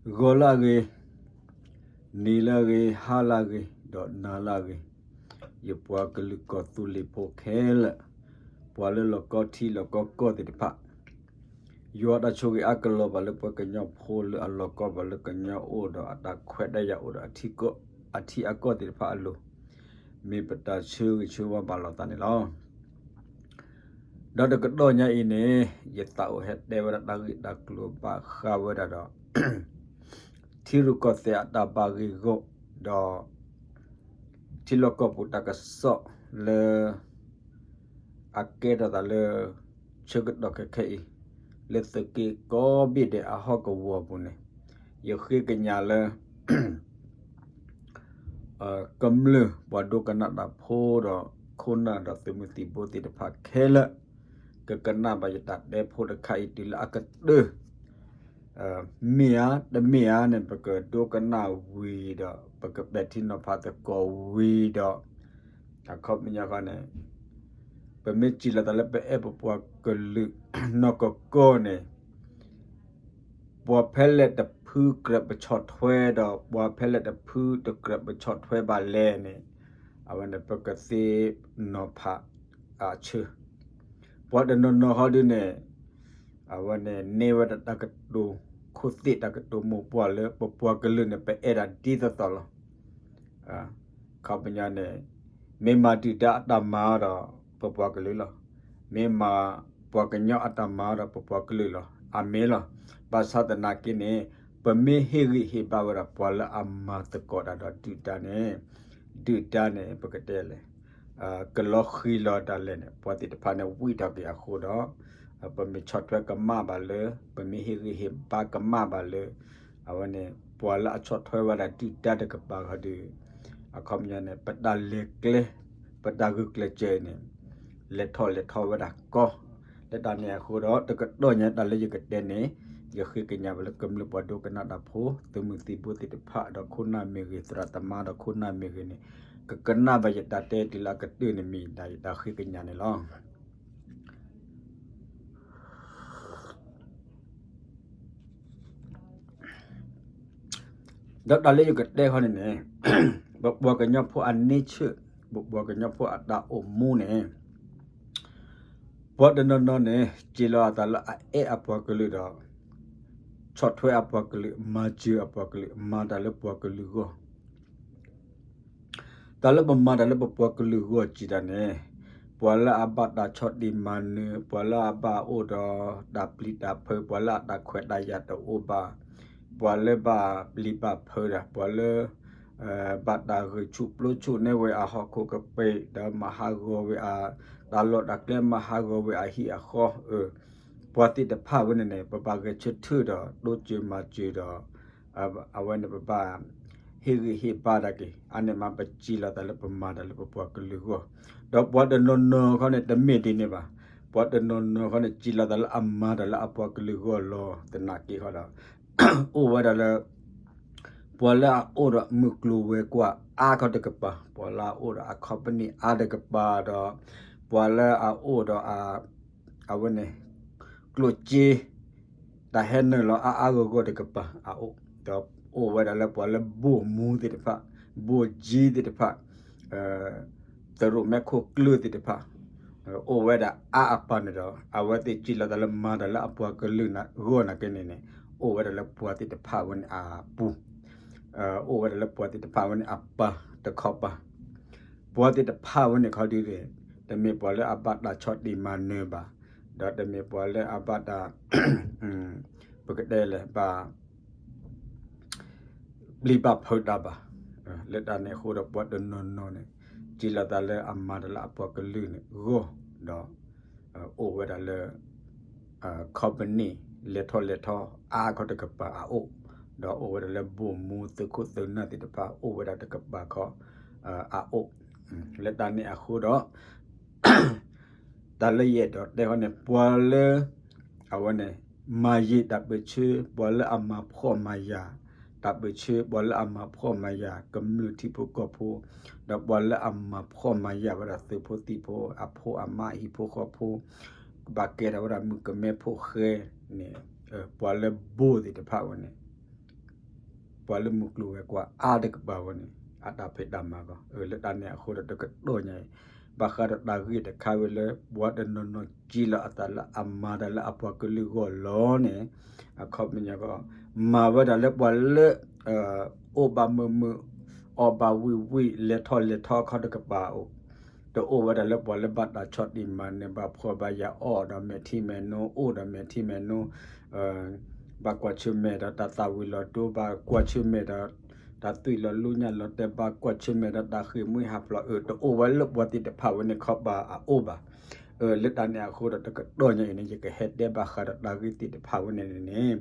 ဂီၤလၢအဂ့ၤ, နံၤလၢအဂ့ၤ, ဟါလၢအဂ့ၤ, ဒီးနၤလၢအဂ့ၤ, ယပှၤကလုာ်ကီၢ်သူလ့ၤဖိခဲလၢာ်, ပှၤလၢလီၢ်ကီထံလီၢ်ကီကီၢ်သ့ၣ်တဖၣ်, ယွၤတၢ်ဆိၣ်ဂ့ၤအါကလီၤဘၣ်လၢပှၤကညီဖိလၢအလီၢ်ကီဘၣ်လၢကညီအိၣ်ဒီးအတၢ်ခွဲးတၢ်ယာ်အိၣ်ဒီးအထံအကီၢ်သ့ၣ်တဖၣ်အလိၤ, မ့ၢ်ပတၢ်ဆၢဂ့ၤဆၢဝါဘၣ်လိာ်သးန့ၣ်လီၤ. ဒီးတကတီၢ်ညါအံၤန့ၣ် ယသးအိၣ်ဟဲတဲဝဲဒၣ်တၢ်ဂ့ၢ်တၢ်ကျိၤဘၣ်ဃးဝဲဒၣ်ဒီး ထံရူၢ်ကီၢ်သဲးအတၢ်ဘၣ်ဂ့ၢ်ဂီၢ်, ဒီးထံလီၢ်ကီၢ်ပူၤတၢ်ကစီၣ်လၢ အကဲထီၣ်သးလၢ ဆၢကတီၢ်ခဲခဲအံၤ လၢသုးက့ကိးဘ့ၣ်ဒဲးအဟီၣ်ကဝီၤပူၤန့ၣ် ယဃ့ကညးလၢ ကမျၢၢ်ပှၤဒိကနၣ်တၢ်ဖိဒီး ခိၣ်နၢ်ဒီးသုးမုၢ်သံၣ်ဘိသ့ၣ်တဖၣ်ခဲလၢာ် ကကနၣ်ဘၣ်ယတၢ်တဲဖိတခါအံၤတုၤလၢအကတၢၢ်, မ့ၢ်ဧါ တမ့ၢ်ဧါန့ၣ် ပကဒိကနၣ်ဝံၤဒီး ပကပဲာ်ထံနီၤဖးသကိးဝံၤဒီး အခီပညီဃီန့ၣ် ပမ့ၢ်စံးလီၤသးလၢပအဲၣ်ပပှၤကလုာ်နီၢ်ကီၢ်ကီၢ်န့ၣ် ပှၤဖဲလဲၣ်တဖုကြၢးပဆီၣ်ထွဲဒီး ပှၤဖဲလဲၣ်တဖုတကြၢးပဆီၣ်ထွဲဘၣ်လဲၣ်န့ၣ် အဝဲန့ၣ် ပကသ့နီၤဖးအဆၢ ပှၤတနီၤနီၤဃီဒုန့ၣ် အဝဲန့ၣ် န့ၢ်ဝဲဒၣ်တၢ်ကတိၤ ခိၣ်သ့ၣ်တၢ်ကတိၤမိၢ်ပှၢ်လၢပပှၤကလုာ်န့ၣ် ပအဲၣ်ဒိးဒ်သိးသိးလီၤ. အခီပညီန့ၣ် မ့ၢ်မၤဒုၣ်ဒါအတၢ်မၤဒီး ပပှၤကလုာ်လီၤ. မ့ၢ်မၤပှၤကညီအတၢ်မၤဒီး ပပှၤကလုာ်လီၤ. အမ့ၢ်လီၤ. ဘၣ်ဆၣ်သနာ်က့န့ၣ် ပမ့ၢ်ဟ့ၣ်ဂံၢ်ဟ့ၣ်ဘါဝဲဒၣ်ပှၤလၢအမၤသကိးတၢ်ဒီးဒုၣ်ဒါန့ၣ် ဒုၣ်ဒါန့ၣ် ပကတဲလဲၣ် ကလီၤဃံၤလီၤဒၣ်လဲာ်န့ၣ် ပှၤသ့ၣ်တဖၣ်န့ၣ် ဝံၣ်ထီၣ်က့ၤအဃိဒီး ပမ့ၢ်ဆီၣ်ထွဲကမၣ်ဘၣ်လၢ ပမ့ၢ်ဟ့ၣ်ဂံၢ်ဟ့ၣ်ဘါကမၣ်ဘၣ်လၢ အဝဲန့ၣ် ပှၤလၢအဆီၣ်ထွဲဝဲဒၣ်ဒုၣ်ဒါတကပၤဃီဒီး အခီပညီန့ၣ် ပတၢ်လဲၤကျဲ ပတၢ်ဂုာ်ကျဲးစၢးအံၤန့ၣ် လဲၤထီၣ်လဲၤထီဝဲဒၣ်ကီ လၢတၢ်န့ၣ်အဃိဒီး တကတီၢ်ညါတၢ်လၢယကတဲန့ၣ် ယဃ့ကညးဝဲလၢကမျၢၢ်ပှၤဒိကနၣ်တၢ်ဖိ သုးမုၢ်သံၣ်ဘိသ့ၣ်တဖၣ် ဒီးခိၣ်နၢ်မ့ၢ်ဂ့ၤ သရၣ်သမါဒီးခိၣ်နၢ်မ့ၢ်ဂ့ၤန့ၣ် ကကနၣ်ဘၣ်ယတၢ်တဲတုၤလၢအကတၢၢ်န့ၣ်မ့ၢ်ဒၣ်ယတၢ်ဃ့ကညးန့ၣ်လီၤ. ဒီးတၢ်လၢယကတဲဃီန့ၣ်န့ၣ် ပပှၤကညီဖိအန့ဆၢၣ် ပပှၤကညီဖိအတၢ်အိၣ်မူန့ၣ် ပှၤတနီၤနီၤန့ၣ် စံးလီၤအသးလၢအအဲၣ်အပှၤကလုာ်ဒီး ဆီၣ်ထွဲအပှၤကလုာ် မၤစၢၤအပှၤကလုာ် မၤတၢ်လၢပှၤကလုာ်ဂီၢ် တၢ်လၢပမၤတၢ်လၢပပှၤကလုာ်ဂီၢ်စံးတၢ်န့ၣ် ပှၤလၢအဘၣ်တၢ်ဆီၣ်တံၢ်မၤနၢၤ ပှၤလၢအဘၣ်အိၣ်ဒီးတၢ်ပျံၤတၢ်ဖုး ပှၤလၢအတၢ်ခွဲးတၢ်ယာ်တအိၣ်ဘၣ် ပှၤလၢဘၣ်ပျံၤဘၣ်ဖုးတၢ် ပှၤလၢ ဘၣ်တၢ်ဂဲၤဆူၣ်ပျိဆူၣ်န့ၢ်ဝဲအဟီၣ်ခိၣ်ကပ့ၤ ဒီးမၤဟးဂီၤဝဲအ တၢ်လီၢ်တၢ်ကျဲမၤဟးဂီၤဝဲအဟံၣ်အဃီ ပှၤသ့ၣ်တဖၣ်ဝဲန့ၣ်န့ၣ် ပဘၣ်ဂဲၤဆၢထၢၣ်ဒီး တိစၢၤမၤစၢၤဒီး အဝဲန့ၣ်ပဘၣ် ဟ့ၣ်ဂံၢ်ဟ့ၣ်ဘါတၢ်က့ၤ အန့ၣ်မးပစံးလီၤသးလၢပမၤတၢ်လၢပပှၤကလုာ်ဂီၢ် ဒီးပှၤတနီၤနီၤခီန့ၣ် တမ့ၢ်ဒ်န့ၣ်ဘၣ် ပှၤတနီၤနီၤခီန့ၣ် စံးလီၤသးလၢအမၤတၢ်လၢအပှၤကလုာ်ဂီၢ်လီၤ သနာ်က့ဃီဒီး အိၣ်ဝဲဒၣ်လၢ ပှၤလၢအအိၣ်ဒီးမုၢ်ကျိၤဝဲၤကွာ်အါခီတကပၤ ပှၤလၢအအိၣ်ဒီးအ company အါတကပၤဒီး ပှၤလၢအအိၣ်ဒီး အဝဲန့ၣ် ကျိၣ်စ့ တၢ်ဟဲနုာ်လီၤအါအါဂီၢ်ဂီၢ်တကပၤအအိၣ် ဒီးအိၣ်ဝဲဒၣ်လၢပှၤလၢဘိၣ်မူသ့ၣ်တဖၣ် ဘိၣ်ကၠံသ့ၣ်တဖၣ် သရိာ်မဲခိၣ်ကျၢၢ်သ့ၣ်တဖၣ် အိၣ်ဝဲဒၣ်အါအပၤန့ၣ်ဒီး အဝဲသ့ၣ်စံးလီၤသးလၢမၤတၢ်လၢအပှၤကလုာ်ဂီၢ်နာ်က့န့ၣ်န့ၣ် အိၣ်ဝဲဒၣ်လၢပှၤသ့ၣ်တဖၣ်ဝဲန့ၣ်အပူၤ အိၣ်ဝဲဒၣ်လၢပှၤသ့ၣ်တဖၣ်ဝဲန့ၣ်အပၢ်တခီပၤ ပှၤသ့ၣ်တဖၣ်ဝဲန့ၣ်ခီဒုန့ၣ် တမ့ၢ်ပှၤလၢအဘၣ်တၢ်ဆီၣ်တံၢ်မၤနၢၤဘၣ် ဒီးတမ့ၢ်ပှၤလၢအဘၣ်တၢ် ပကတဲလဲၣ် ဘၣ် ပျံၤဘၣ်ဖုးတၢ်ဘၣ်. လၢတၢ်န့ၣ်အဃိဒီးပှၤတနီၤနီၤန့ၣ် စံးလီၤသးလၢအမၤတၢ်လၢအပှၤကလုာ်န့ၣ်ဂီၢ် ဒီး အိၣ်ဝဲဒၣ်လၢ company လဲၤထီၣ်လဲၤထီအါခီတကပၤအအိၣ် ဒီးအိၣ်ဝဲဒၣ်လၢဘိၣ်မူသုးခိၣ်သုးနၢ်သ့ၣ်တဖၣ် အိၣ်ဝဲဒၣ်တကပၤခီ အအိၣ် လၢတၢ်န့ၣ်အဃိဒီး တၢ်လၢယအဲၣ်ဒိးတဲဃီန့ၣ် ပှၤလၢ အဝဲန့ၣ် မၤယံာ်တၢ်ပၢၢ်ဆၢ ပှၤလၢအမၤဖှီၣ်မၤယာ် တၢ်ပၢၢ်ဆၢ ပှၤလၢအမၤဖှီၣ်မၤယာ် ကမျၢၢ်ထံဖိကီၢ်ဖိ ဒီးပှၤလၢအမၤဖှီၣ်မၤယာ်ဝဲဒၣ်သုးဖိသံၣ်ဖိ အဖိအမါဟံၣ်ဖိဃီဖိ ဘၣ်ကဲထီၣ်ဝဲဒၣ်မုၣ်ကမဲဖိဃဲန့ၣ် ပှၤလၢဘိၣ်သ့ၣ်တဖၣ်ဝဲန့ၣ် ပှၤလၢမုၢ်ကျိၤဝဲၤကွာ်အါတကပၤဝဲန့ၣ် အတၢ်ဖံးတၢ်မၤကီး လၢတၢ်န့ၣ်အဃိဒီးတကတီၢ်ညါအံၤ ဘၣ်ဃးဒီးတၢ်ဂ့ၢ်တခါဝဲလၢ ပှၤတနီၤနီၤကံလီၤအသးလၢအမၤတၢ်လၢအပှၤကလုာ်ဂီၢ်လီၤန့ၣ် အခီပညီကီး မၤဝဲဒၣ်လၢပှၤလၢ အိၣ်ဘၣ်မုာ်မုာ် အီၣ်ဘၣ်ဝံၣ်ဝံၣ် လဲၤထီၣ်လဲၤထီအခီတကပၤအိၣ် တအိၣ်ဝဲဒၣ်လၢပှၤလၢဘၣ်တၢ်ဆီၣ်တံၢ်မၤနၢၤ ဘၣ်ဖှီၣ်ဘၣ်ယာ်အီၣ်ဒီးမဲာ်ထံမဲာ်နိ အိၣ်ဒီးမဲာ်ထံမဲာ်နိ ဘၣ်ကွၢ်ဆၢၣ်မဲာ်ဒီးတၢ်သၣ်ဝံၤလီၤဒိ ဘၣ်ကွၢ်ဆၢၣ်မဲာ်ဒီး တၢ်သွံၣ်လီၤလူညၣ်လီၤတဲာ် ဘၣ်ကွၢ်ဆၢၣ်မဲာ်ဒီးတၢ်ဃ့ၢ်မှံဟးဖျိး အၢ တအိၣ်ဝဲလၢပှၤသ့ၣ်တဖၣ်ဝဲန့ၣ်ခီပၤအအိၣ်ဘၣ်. လၢတၢ်န့ၣ်အဃိဒီးတကတီၢ်ညါအံၤန့ၣ် ယကဟဲတဲဘၣ်ဃးဒီးတၢ်ဂ့ၢ်သ့ၣ်တဖၣ်ဝဲန့ၣ်န့ၣ်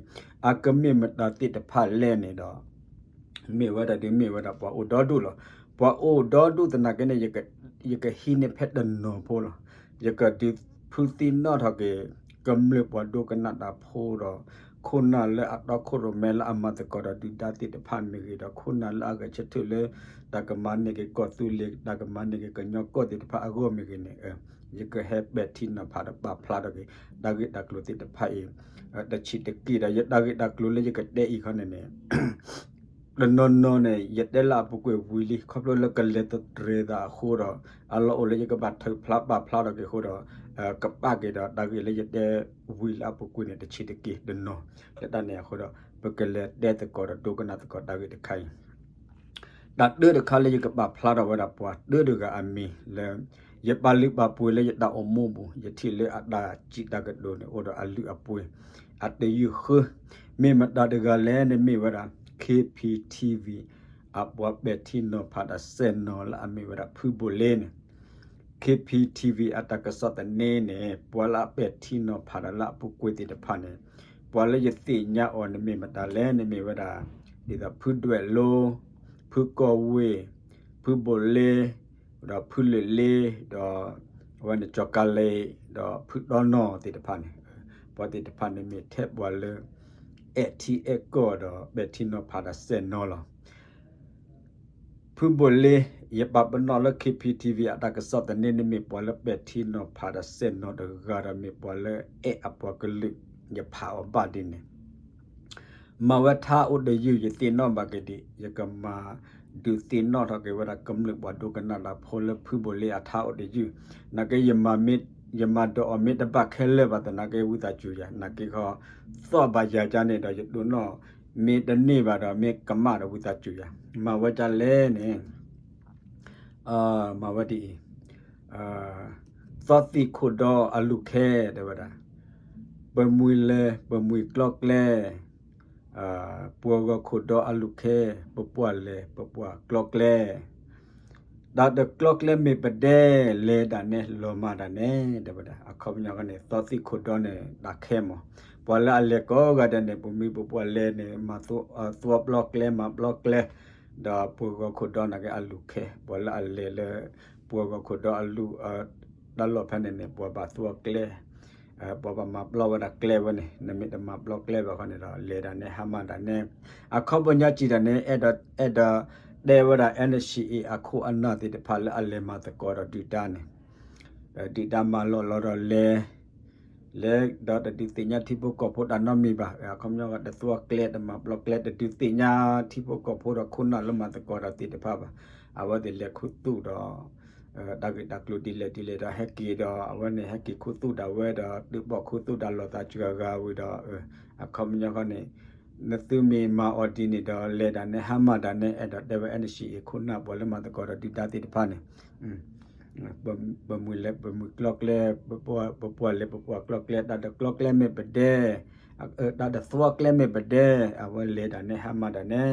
အကမ့ၢ်မတၤသ့ၣ်တဖၣ်လဲၣ်န့ၣ်ဒီး မ့ၢ်ဝဲဒၣ်ဒုးမ့ၢ်ဝဲဒၣ်ပှၤအိၣ်ဒီဒူၣ်လီၤ. ပှၤအိၣ်ဒီဒူၣ်သနာ်က့န့ၣ် ယကဟံးန့ၢ်ဖဲတနီၤဖိလီၤ. ယကဒုးဖုသ့ၣ်နီၣ်ထီၣ်က့ၤ ကမျၢၢ်ပှၤဒိကနၣ်တၢ်ဖိဒီး ခိၣ်နၢ်လၢအတီခိၣ်ရိၣ်မဲလၢအမၤသကိးဒီးဒုၣ်ဒါသ့ၣ်တဖၣ်မ့ၢ်ဂ့ၤ ဒီးခိၣ်နၢ်လၢအဂဲၤဆၢထၢၣ်လၢ တၢ်ကမၤန့ၢ်က့ၤကီၢ်သူလ့ၤ တၢ်ကမၤန့ၢ်က့ၤကညီကီၢ်သ့ၣ်တဖၣ်အဂီၢ်မ့ၢ်ဂ့ၤန့ၣ် ယကဟဲပဲာ်ထံနီၤဖးဒီးပာ်ဖျါထီၣ်က့ၤ တၢ်ဂ့ၢ်တၢ်ကျိၤသ့ၣ်တဖၣ်အံၤ တဆံးတက့ၢ်ဒီး ယတၢ်ဂ့ၢ်တၢ်ကျိၤလၢယကတဲအံၤခီန့ၣ်န့ၣ် တနီၤနီၤန့ၣ် ယတဲလၢအပူၤကွံာ်ဝံၤလံ ခီဖျိလၢကလဲၤတတြဲၤသးအဃိဒီး အလီၢ်အိၣ်လၢယကဘၣ်ထုးဖျါပာ်ဖျါထီၣ်က့ၤအဃိဒီး ကပာ်က့ၤဒီးတၢ်ဂ့ၢ်လၢယတဲဝံၤလၢအပူၤကွံာ်န့ၣ် တဆံးတက့ၢ်တနီၤ လၢတၢ်န့ၣ်အဃိဒီး ပကလဲၤတဲသကိးဒီးဒိကနၣ်သကိးတၢ်ဂ့ၢ်တခါအံၤ တၢ်တၢတခါလၢယကပာ်ဖျါထီၣ်ဝဲဒၣ်ပှၤတၢတဂၤအမံၤလၢ ယပာ်လုၢ်ပာ်ပှ့ၤလၢယတၢ်အိၣ်မူပူၤ ယထံၣ်လၢအတၢ်စံးတၢ်ကတိၤန့ၣ် အိၣ်ဒီးအလုၢ်အပှ့ၤ အတယုၢ်ဃၢ မ့ၢ်မတၤတဂၤလဲၣ်န့ၣ်မ့ၢ်ဝဲဒၣ် K P T V အပှၤပဲာ်ထံနီၤဖးတၢ်စဲၣ်နီၤလၢအမ့ၢ်ဝဲဒၣ်ဖုဘိၣ်လ့န့ၣ် K P T V အတၢ်ကစီၣ်သန့န့ၣ် ပှၤလၢအပဲာ်ထံနီၤဖးတၢ်လၢအပူၤကွံာ်သ့ၣ်တဖၣ်န့ၣ် ပှၤလၢယသ့ၣ်ညါအီၤန့ၣ်မ့ၢ်မတၤလဲၣ်န့ၣ်မ့ၢ်ဝဲဒၣ် ဒ်သိးဖုဒွဲၣ်လိ ဖုကီၢ်ဝ့ၢ် ဖုဘိၣ်လ့ ဒီးဖုလၢၢ်လ့ ဒီး အဝဲန့ၣ်ကၠီၤကၤလ့ ဒီးဖုတီနီၢ်သ့ၣ်တဖၣ်န့ၣ် ပှၤသ့ၣ်တဖၣ်န့ၣ်မ့ၢ်ထဲပှၤလၢ အဲၣ်ထံအဲၣ်ကီၢ်ဒီးပဲာ်ထံနီၤဖးတၢ်စဲၣ်နီၤလီၤ. ဖုဘိၣ်လ့ ယပာ်ပနီၣ်လၢ K P T V အတၢ်ကစီၣ်သန့န့ၣ်မ့ၢ်ပှၤလၢပဲာ်ထံနီၤဖးတၢ်စဲၣ်နီၤတဂၤဒီးမ့ၢ်ပှၤလၢအဲၣ်အပှၤကလုာ် ယဖးအီၤဘၣ်ဒ်န့ၣ် မၤဝဲထါအိၣ်တယုၢ် ယသ့ၣ်နီၣ်ဘၣ်က့ၤဒံး ယကမၤဒုးသ့ၣ်နီၣ်ထီၣ်က့ၤဝဲဒၣ်ကမျၢၢ်ပှၤဒိကနၣ်တၢ်ဖိလၢဖုဘိၣ်လ့အထါအိၣ်တယုၢ် နာ်က့ ယမၤဒီးအီၤမ့ၢ်တဘၣ်ခဲလၢာ်ဘၣ်သနာ်က့ ဝံသးစူၤယၤ နာ်က့ခီ သီၣ်ဘၣ်ယၤကန့ၣ်ဒီး ယတိၢ်နီၣ် မ့ၢ်တန့ၢ်ဘၣ်ဒီး မ့ၢ်ကမၣ်ဒီးဝံသးစူၤယၤ မၤဝဲဒ်လဲၣ်န့ၣ် မၤဝဲဒ်အံၤ သီသံၣ်ခိၣ်ဒီအလုၢ်ခဲ တဲဝဲဒၣ် ပမှံၤလဲၤ ပမှံၤကျီကျဲ ပှၤဂီၤခိၣ်ဒီအလုၢ်ခဲ ပပှၢ်လဲၤ ပပှၢ်ကျီကျဲ တၢ်တကျီကျဲမ့ၢ်ပဒဲ လဲၤဒၣ်နဲ လီၤမၢ်ဒၣ်နဲ တဲဝဲဒၣ် အခီပညီန့ၣ် သီသံၣ်ခိၣ်ဒီန့ၣ် တၢ်ခဲမး ပှၤလၢအလဲၤကိးဂၤဒဲးန့ၣ် ပမှံၤပပှၢ်လဲၤန့ၣ် မၤသီပျီကျဲ မၤပျီကျဲ ဒီးပှၤဂီၤခိၣ်ဒီနာ်က့အလုၢ်ခဲ ပှၤလၢအလဲၤလၢ ပှၤဂီၤခိၣ်ဒီအလုၢ် တၢ်လီၢ်ဖဲန့ၣ်န့ၣ် ပှၤဘၣ်သီကျဲ ပှၤဘၣ်မၤပျီဝဲဒၣ်ကျဲဝဲန့ၣ် နမ့ၢ်တမၤပျီကျဲဘၣ်ခီန့ၣ်ဒီး လဲၤဒၣ်နဲ ဟါမၢ်ဒၣ်နဲ အခီပညီစံးဒၣ်န့ၣ် အဲၣ်ဒိး အဲၣ်ဒိးတဲဝဲဒၣ် N C A အခိၣ်အနၢ်သ့ၣ်တဖၣ်လၢအလဲၤမၤသကိးဒီးဒုၣ်ဒါန့ၣ် ဒုၣ်ဒါမၤလီၢ်လီၤဒီးလဲၤ လဲၤဒီးတဒုးသ့ၣ်ညါထံဖိကီၢ်ဖိတၢ်နီတမံၤဘၣ် အခီပညီတသီကျဲ တမၤပျီကျဲ တဒုးသ့ၣ်ညါထံဖိကီၢ်ဖိဒီးခိၣ်နၢ်လၢမၤသကိးဒီးသ့ၣ်တဖၣ်ဘၣ် အဝဲသ့ၣ်လဲၤခူသူၣ်ဒီး တၢ်ဂ့ၢ်တၢ်ကျိၤဒ်လဲၣ်ဒ်လဲၣ်ဒီး ဟဲက့ၤဒီး အဝဲန့ၣ်ဟဲက့ၤခူသူၣ်ဒၣ်ဝဲဒီး သုးဘီၣ်ခူသူၣ်ဒၣ်လီၤသးစှၤဂၤဝံၤဒီး အခီပညီခီန့ၣ် နသုမ့ၢ်မၤအီၤဒ်န့ၣ်ဒီး လဲၤဒၣ်နဲ ဟါမၢ်ဒၣ်နဲ အဲၣ်ဒိးတဲဝဲ N C A ခိၣ်နၢ်ပှၤလၢမၤသကိးဒီးဒုၣ်ဒါသ့ၣ်တဖၣ်န့ၣ် ပမှံၤလဲၤ ပမှံၤကျီကျဲ ပပှၢ်လဲၤ ပပှၢ်ကျီကျဲ တၢ်တကျီကျဲမ့ၢ်ပဒဲ တၢ်တသီကျဲမ့ၢ်ပဒဲ အဝဲလဲၤဒၣ်နဲ ဟါမၢ်ဒၣ်နဲ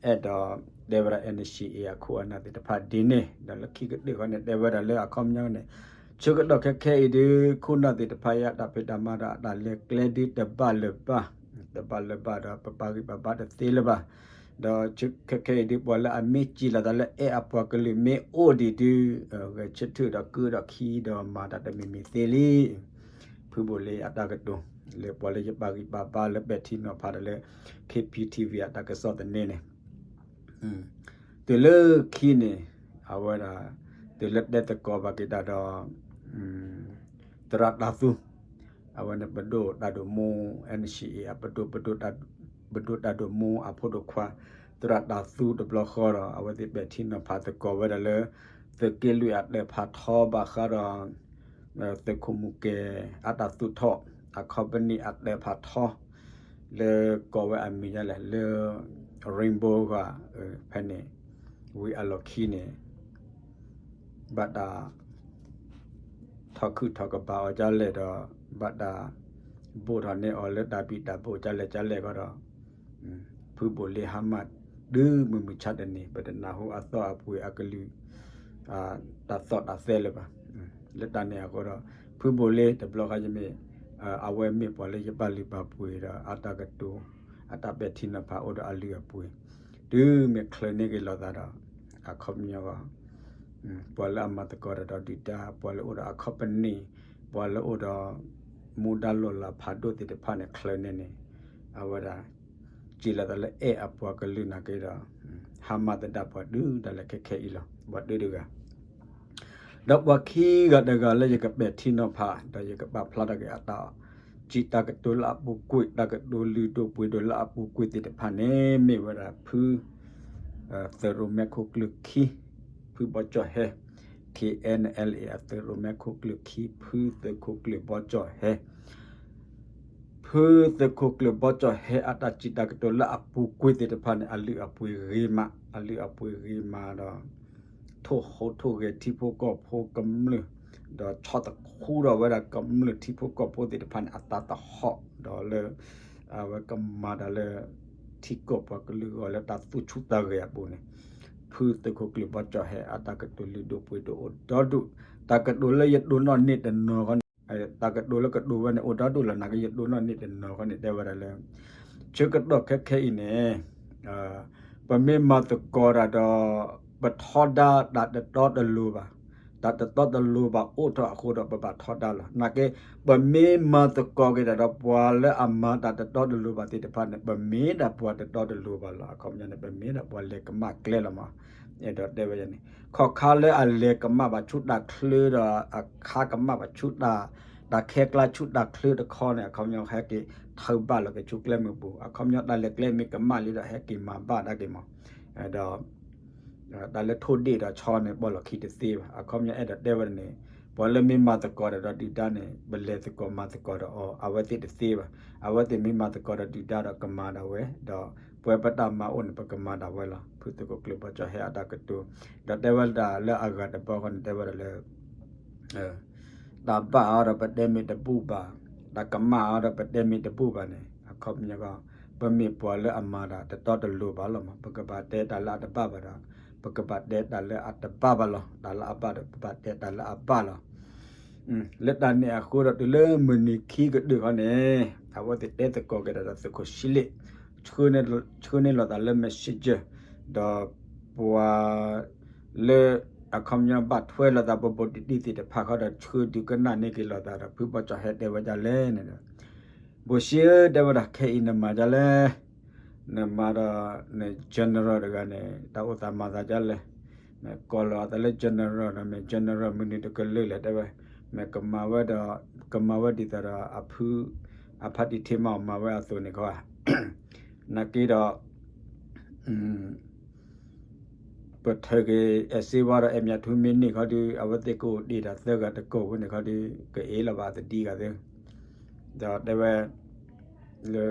အဲၣ်ဒိးတဲဝဲဒၣ် N C A အခိၣ်အနၢ်သ့ၣ်တဖၣ်ဒ်န့ၣ် ဒီးလၢခံကတၢၢ်ဃီန့ၣ် တဲဝဲဒၣ်လၢအခီပညီန့ၣ် ဆၢကတီၢ်ခဲခဲအံၤဒုး ခိၣ်နၢ်သ့ၣ်တဖၣ်အံၤ အတၢ်ဖံးတၢ်မၤဒီးအတၢ်လဲၤကျဲဒုးတဘၣ်လၢၤဘၣ် တဘၣ်လၢၤဘၣ်ဒီး ပပာ်ဂံၢ်ပာ်ဘါတသ့လၢၤဘၣ် ဒီးဆၢခဲခဲအံၤဒုး ပှၤလၢအမ့ၢ်စံးလီၤသးလၢအဲၣ်အပှၤကလုာ်မ့ၢ်အိၣ်ဒံးဒုး ဂဲၤဆၢထၢၣ်ဒီးကုၢ်ဒီးခံဒီးမၤတၢ်တမံၤမံၤသ့လံ ဖုဘိၣ်လ့အတၢ်ကတိၤ လၢပှၤလၢယပာ်ဂံၢ်ပာ်ဘါလၢပဲာ်ထံနီၤဖးဒီးလၢ K P T V အတၢ်ကစီၣ်သန့န့ၣ် တုၤလၢခံန့ၣ် အဝဲဒၣ် တုၤလၢတဲသကိးဘၣ်က့ၤတၢ်ဒီး သရၣ်တၢ်သူ အဝဲန့ၣ်ပဒိၣ်တၢ်ဒိၣ်မူ N C A အပဒိၣ် ပဒိၣ်တၢ် ပဒိၣ်တၢ်ဒိၣ်မူအဖိဒိၣ်ခွါ သရၣ်တၢ်သူတဘျီဃီဒီး အဝဲသ့ၣ်ပဲာ်ထံနီၤဖးသကိးဝဲဒၣ်လၢ သုးက့လွံၢ်အတၢ်ဖးထီဘၣ်ဃးဒီး သုးခိၣ်မူကဲအတၢ်သူၣ်ထီၣ် အခီပနံၣ်အတၢ်ဖးထီ လၢကိးဝဲအမံၤဒ်လဲၣ် လၢ Rainbow ဂၤ ဖဲန့ၣ် ဝံၤအလီၢ်ခံန့ၣ် ဘၣ်တၢ် ထီၣ်ခုၣ်ထီၣ်ကပၤအီၤဒ်လဲၣ်ဒီး ဘၣ်တၢ် ဘိၣ်ထီၣ်န့ၢ်အီၤလၢတၢ်ဘံၣ်တၢ်ဘိၣ်ဒ်လဲၣ်ဒ်လဲၣ်ဃီဒီး ဖုဘိၣ်လ့ဟါမၢ်တုၤမုၢ်မဆါတနံၤ ပတနၢ်ဟူအသီအပှ့ၤအကလုၢ် တၢ်သီၣ်တၢ်သဲလၢၤဘၣ်. လၢတၢ်န့ၣ်အဃိဒီး ဖုဘိၣ်လ့တဘျီဃီယမ့ၢ် အဝဲမ့ၢ်ပှၤလၢယဘၣ်လုၢ်ဘၣ်ပှ့ၤဒီး အတၢ်ကတိၤ အတၢ်ပဲာ်ထံနီၤဖးအိၣ်ဒီးအလုၢ်အပှ့ၤ တုၤမ့ၢ်ချၢန့ၢ်က့ၤလိာ်သးဒီး အခီပညီ ပှၤလၢအမၤသကိးတၢ်ဒီးဒုၣ်ဒါ ပှၤလၢအိၣ်ဒီးအခီပနံၣ် ပှၤလၢအိၣ်ဒီး မူဒါလီၢ်လၤဖးဒိၣ်သ့ၣ်တဖၣ်န့ၣ် ချၢန့ၢ်န့ၣ် အဝဲဒၣ် စံးလီၤသးလၢအဲၣ်အပှၤကလုာ်နာ်က့ဒီး ဟါမၢ်သဒၣ်ပှၤဒုၣ်ဒါလၢခဲခဲအံၤလီၤ ပှၤဒုၣ်တဂၤ ဒီးပှၤခံဂၤတဂၤလၢယကပဲာ်ထံနီၤဖး ဒီးယကပာ်ဖျါထီၣ်က့ၤအတၢ် စံးတၢ်ကတိၤလၢအပူၤကွံာ် တၢ်ကတိၤလုၢ်ဒိၣ်ပှ့ၤဒိၣ်လၢအပူၤကွံာ်သ့ၣ်တဖၣ်န့ၣ် မ့ၢ်ဝဲဒၣ်ဖု သုးရိၣ်မဲခိၣ်ကျၢၢ်ခံ ဖုဘီကၠီၣ်ဟဲ K N L A အသုးရိၣ်မဲခိၣ်ကျၢၢ်ခံ ဖုသုးခိၣ်ကျၢၢ်ဘီကၠီၣ်ဟဲ ဖုသုးခိၣ်ကျၢၢ်ဘီကၠီၣ်ဟဲအတၢ်စံးတၢ်ကတိၤလၢအပူၤကွံာ်သ့ၣ်တဖၣ်န့ၣ် အလုၢ်အပှ့ၤဂ့ၤမး အလုၢ်အပှ့ၤဂ့ၤမးဒီး ထိၣ်ဟူးထိၣ်ဂဲၤထံဖိကီၢ်ဖိကမျၢၢ် ဒီးဆီၣ်သခူဒီးဝဲဒၣ်ကမျၢၢ်ထံဖိကီၢ်ဖိသ့ၣ်တဖၣ်န့ၣ် အတၢ်သဟီၣ်ဒီးလၢ အဝဲကမၤတၢ်လၢ ထံကီၢ်ပှၤကလုာ်အဂီၢ်လၢတၢ်သူၣ်ဆူၣ်သးဂဲၤအပူၤန့ၣ် ဖုသုးခိၣ်ကျၢၢ်ဘီကၠီၣ်ဟဲအတၢ်ကတိၤလုၢ်ဒိၣ်ပှ့ၤဒိၣ်အိၣ်ဒီဒူၣ် တၢ်ကတိၤလၢယဒိးနီၣ်န့ၢ်တနီၤဃီန့ၣ် တၢ်ကတိၤလၢကတိၤဝဲန့ၣ် အိၣ်ဒီဒူၣ်လီၤ နာ်က့ယဒိးနီၣ်န့ၢ်တနီၤဃီန့ၣ် တဲဝဲဒၣ်လၢ ဆၢကတီၢ်ခဲခဲအံၤန့ၣ် ပမ့ၢ်မၤသကိးတၢ်ဒီး ပထီဒါတၢ်တတီတလိၤဘၣ်, တၢ်တတီတလိၤဘၣ်အိၣ်ထီၣ်အဃိဒီးပဘၣ်ထီဒါလီၤ. နာ်က့ ပမ့ၢ်မၤသကိးက့ၤတၢ်ဒီးပှၤလၢအမၤတၢ်တတီတလိၤဘၣ်သ့ၣ်တဖၣ်န့ၣ် ပမ့ၢ်ဒၣ်ပှၤတတီတလိၤဘၣ်လီၤ. အခီပညီန့ၣ် ပမ့ၢ်ဒၣ်ပှၤလဲၤကမၣ်ကျဲလီၤမး. အဲၣ်ဒိးတဲဝဲန့ၣ် ခီၣ်ခါလၢအလဲၤကမၣ်ဘၣ်ဆူတၢ်ချၢဒီး အခါကမၣ်ဘၣ်ဆူတၢ် တၢ်ခဲကျါဆူတၢ်ချၢတခီန့ၣ် အခီပညီဟဲက့ၤထၢဘၣ်လီၤက့ၤဆူကျဲမုၢ်ပူၤ အခီပညီတၢ်လဲၤကျဲမ့ၢ်ကမၣ်လံဒီးဟဲက့ၤမၤဘၣ်ဒၣ်က့ၤမး. ဒီး တၢ်လၢထိၣ်ဒ့ၣ်ဒီးဆီန့ၣ် ပီၣ်လီၢ်ခံတသ့ဘၣ်. အခီပညီအဲၣ်ဒိးတဲဝဲဒၣ်န့ၣ် ပှၤလၢမ့ၢ်မၤသကိးတၢ်ဒီးဒုၣ်ဒါန့ၣ် ပလဲၤသကိးမၤသကိးဒီးအီၤ အဝဲသ့ၣ်တသ့ဘၣ်. အဝဲသ့ၣ်မ့ၢ်မၤသကိးဒီးဒုၣ်ဒါဒီးကမၤဒၣ်ဝဲ ဒီးပဝဲပတၢ်မၤအိၣ်န့ၣ် ပကမၤဒၣ်ဝဲလီၤ. ဖုသုးခိၣ်ကျၢၢ်ဘီကၠီၣ်ဟဲအတၢ်ကတိၤ ဒီးတဲဝဲဒၣ်လၢအဂၤတဘီဃီန့ၣ် တဲဝဲဒၣ်လၢ တၢ်ဘၣ်အီၤဒီးပတဲမ့ၢ်တဘူၣ်ဘၣ်, တၢ်ကမၣ်အီၤဒီးပတဲမ့ၢ်တဘူၣ်ဘၣ်န့ၣ် အခီပညီကီး ပမ့ၢ်ပှၤလၢအမၤတၢ်တတီတလိၤဘၣ်လီၤမး ပကဘၣ်တဲတၢ်လၢအတဘၣ်ဘၣ်ဒီး ပကဘၣ်တဲတၢ်လၢအတဘၣ်ဘၣ်လီၤ. တၢ်လၢအဘၣ်ဒီး ပဘၣ်တဲတၢ်လၢအဘၣ်လီၤ. လၢတၢ်န့ၣ်အဃိဒီးတုၤလၢမုၢ်နံၤခံကတၢၢ်ခီန့ၣ် အဝဲသ့ၣ်တဲသကိးက့ၤတၢ်ဒီးသုးခိၣ်ဆံလ့ၣ် ဆှၢန့ၢ်လိာ်သးလၢ messenger ဒီးပှၤ လၢအခီပညီဘၣ်ထွဲလိာ်သးဘိးဘိးတံၢ်တံၢ်သ့ၣ်တဖၣ်ဃီဒီး ဆှၢဒုးကနၣ်န့ၢ်က့ၤလိာ်သးဒီး ဖုဘီကၠီၣ်ဟဲတဲဝဲဒ်လဲၣ်န့ၣ်ဒီး ဘိၣ်ရှ့ဧၢ တဲဝဲဒၣ် ခဲအံၤနမၤဒ်လဲၣ်, နမၤဒီး န general တဂၤန့ၣ် တၢ်အိၣ်သးမၤသးဒ်လဲၣ်, နကိးလီၤအသးလၢ general ဒီး မ့ၢ် general မနုၤတကလုာ်လဲၣ် တဲဝဲ, မ့ၢ်ကမၤဝဲဒီး ကမၤဝဲဒ်သိးဒီးအဖု အဖါတံၢ်ထံမၤအီၤမၤဝဲအသိးန့ၣ်ခီဧါ, နာ်က့ဒီး ပထၢက့ၤအဲၣ်စ့ဝါဒီးအဲၣ်မၠးထူမ့ၢ်န့ၢ်ခီဒီး အဝဲသ့ၣ်ကအိၣ်ဒံးတၢ်သၢဂၤတကိးဝဲန့ၣ်ခီဒီး ကအ့လီၤဘၣ်သဒံးဂၤသ့, ဒီးတဲဝဲ လၢ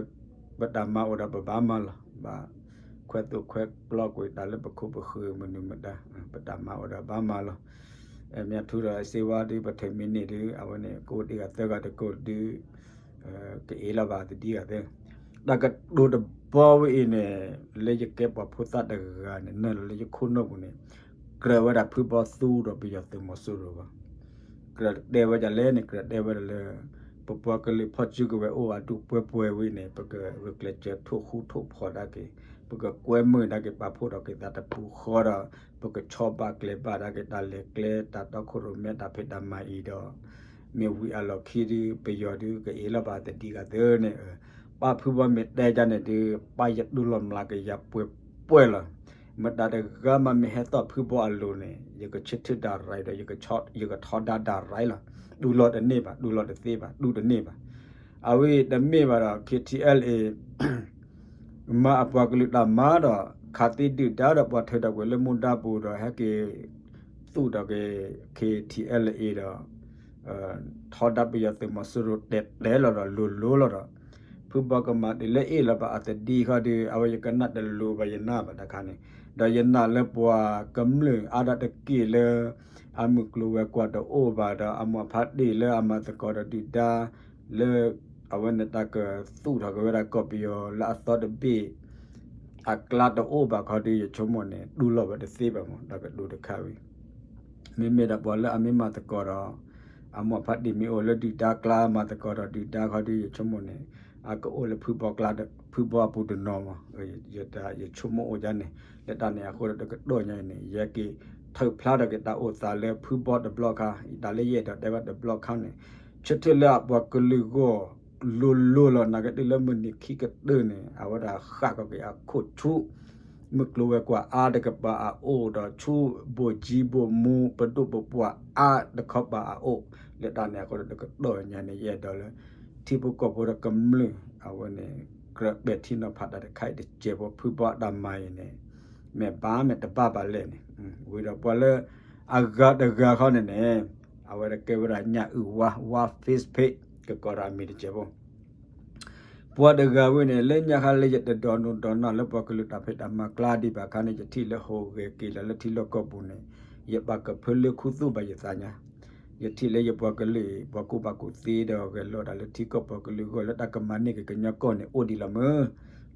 ပတၢ်မၤအိၣ်ဒီးပဘၣ်မၤလီၤ, ဘၣ်ခွဲးသိၣ်ခွဲးကျီကွံာ်တၢ်လၢပခိၣ်ပဃၢၤမနုၤမတၤ, ပတၢ်မၤအိၣ်ဒီးဘၣ်မၤလီၤ, အဲၣ်မၠးထူဒီးအဲၣ်စ့ဝါဒီး ပထၢမ့ၢ်န့ၢ်ဒီး အဝဲန့ၣ်ကအိၣ်ဒံးဂၤသၢဂၤတကိးဒီး ကအ့လီၤဘၣ်သဒံးဂၤသ့, တၢ်ကတိၤတဘီဝဲအံၤန့ၣ် လၢယကဲပှၤဖိသၣ်တဂၤန့ၣ် နုာ်လီၤလၢယခိၣ်နူာ်ပူၤန့ၣ် ကြၢးဝဲဒၣ်ဖုဘီသူဒီးပယီၤသုးမီၤစိရိၤဘၣ်, ကြၢးတဲဝဲဒၣ်လဲၣ်န့ၣ် ကြၢးတဲဝဲဒၣ်လၢ ပပှၤကလုာ်ဖီၣ်စုကဝဲၤအိၣ်အဒူၣ်ပှဲၤပှဲၤဝံၤန့ၣ် ပကဂုာ်ကျဲးစၢးထိၣ်ဃူထိၣ်ဖိးဒၣ်က့ၤ, ပကကွဲမုာ်ဒၣ်က့ၤပာ်ဖှိၣ်ထီၣ်က့ၤသးတပူၤဃီဒီး ပကဆီၣ်ဘၣ်ကျဲၤဘၣ်ဒၣ်က့ၤတၢ်လဲၤကျဲတၢ်တီခိၣ်ရိၣ်မဲတၢ်ဖံးတၢ်မၤအံၤဒီး မ့ၢ်ဝံၤအလီၢ်ခံဒီး ပယီၤဒီး ကအ့လီၤဘၣ်သဒံးဂၤသ့န့ၣ်, ပၢ်ဖုဘီမ့ၢ်တဲဒ်န့ၣ်ဒီး ပၢ်ယတူၢ်လိာ်မျးကယၤပှဲၤပှဲၤလီၤ, မတၤတဂၤမးမ့ၢ်ဟဲသီၣ်ဖုဘီအလိၤန့ၣ် ယကဆၢထၢၣ်ဒၣ်ရၤဒီး ယကထီဒါဒၣ်ရၤလီၤ, တူၢ်လိာ်တန့ၢ်ဘၣ်, တူၢ်လိာ်တသ့ဘၣ်, တူၢ်တန့ၢ်ဘၣ်, အဝဲတမ့ၢ်ဘၣ်ဒီး K T L A မၤအပှၤကလုာ်တၢ်မၤဒီး ခးသံဒုၣ်ဒါဒီးပှၤထၢထီၣ်ကွံာ်လၢမူဒါပူၤဒီး ဟဲက့ၤသူၣ်ထီၣ်က့ၤ ခ့ၣ်ထံၣ်အဲလ်အ့ဒီး ထီဒါပယီၤသုးမီၤစိရိၤတဲာ်တဲာ်လီၤဒီး လိၤလိၤလီၤဒီး ဖုဘီကမၤဒ်လၢအ့ၣ်လီၤဘၣ်အသဒံခီဒီး အဝဲယကနၣ်တလိၤဘၣ်ယနၢ်ဘၣ်တခါန့ၣ်, ဒီးယနာ်လၢပှၤကမျၢၢ်အါဒၣ်တက့ၢ်လၢ အမုၢ်ကျိၤဝဲၤကွာ်တအိၣ်ဘၣ်ဒီး အမိၢ်ဖးတ့ၢ်လၢအမၤသကိးဒီးဒုၣ်ဒါ လၢ အဝဲန့ၣ်တၢ်ကသူၣ်ထီၣ်က့ၤဝဲဒၣ်ကီၢ်ပယီၤလၢအသီတဘ့ၣ် အကျါတအိၣ်ဘၣ်ခီဒီး ယဆိကမိၣ်န့ၣ် တူၢ်လိာ်ဝဲတသ့ဘၣ်မး ဒီးကဒိးတခါဝံၤ မ့မ့ၢ်ဒီးပှၤလၢအမ့ၢ်မၤသကိးဒီး အမိၢ်ဖးတ့ၢ်မ့ၢ်အိၣ်လၢဒုၣ်ဒါကျါ မၤသကိးဒီးဒုၣ်ဒါခီဒီး ယဆိကမိၣ်န့ၣ် အကအိၣ်လၢဖုဘီအပူၤတနီၤမး ယဆိကမိၣ်အိၣ်ဒ်န့ၣ် လၢတၢ်န့ၣ်အဃိဒီးတကတီၢ်ညါအံၤန့ၣ် ယဟဲက့ၤထုးဖျါထီၣ်က့ၤတၢ်အိၣ်သးလၢဖုဘီတဘျီခါ တၢ်လၢယအဲၣ်ဒိးတဲဝဲတဘျီခါန့ၣ် ဆၢထၢၣ်လၢအပှၤကလုာ်ဂီၢ် လိၤလိၤလီၤ နာ်က့တုၤလၢမုၢ်နံၤခံကတၢၢ်န့ၣ် အဝဲဒၣ်ဃၣ်ကီးက့ၤအခိၣ်ဆူ မုၢ်ကျိၤဝဲၤကွာ်အါတကပၤအအိၣ်ဒီးဆူ ဘိၣ်ကၠံဘိၣ်မူ ပဒိၣ်ပပှၢ်အါတခီပၤအအိၣ် လၢတၢ်န့ၣ်အဃိဒီးတကတီၢ်ညါန့ၣ် ယအဲၣ်ဒိးလၢ ထံဖိကီၢ်ဖိဒီးကမျၢၢ် အဝဲန့ၣ် ကြၢးပဲာ်ထံနီၤဖးတၢ်တခါအံၤတစဲးဖိ ဖုဘီအတၢ်မၤအံၤန့ၣ် မ့ၢ်ဘၣ်မ့ၢ်တဘၣ်ဘၣ်လဲၣ်န့ၣ် ဝံၤဒီးပှၤလၢ အဂၤတဂၤခီန့ၣ်န့ၣ် အဝဲဒၣ်ကဲဝဲဒၣ်ညၣ်အုၣ်ဝါ ဝါ Facebook ကကိးဒီးအမံၤတစဲးဖိ ပှၤတဂၤဝဲန့ၣ် လၢညါခါလၢယတဒိးနုာ်ဒိးနၢ်လၢပှၤကလုာ်တၢ်ဖံးတၢ်မၤကျါဒံးဘၣ်ခါန့ၣ် ယထံၣ်လၢဟူးဂဲၤက့ၤလီၤလၢထံလီၢ်ကီၢ်ပူၤန့ၣ် ယပာ်ကဖၢလၢခူသူၣ်ဘၣ်ယသးညါ ယထံၣ်လၢယပှၤကလုာ် ပှၤကူၣ်ဘၣ်ကူၣ်သ့ဒီးဂဲၤလိာ်တၢ်လၢထံကီၢ်ပှၤကလုာ်အဂီၢ် လၢတၢ်ကမၤန့ၢ်က့ၤကညီကီၢ်န့ၣ် အိၣ်ဒံးလီၤမး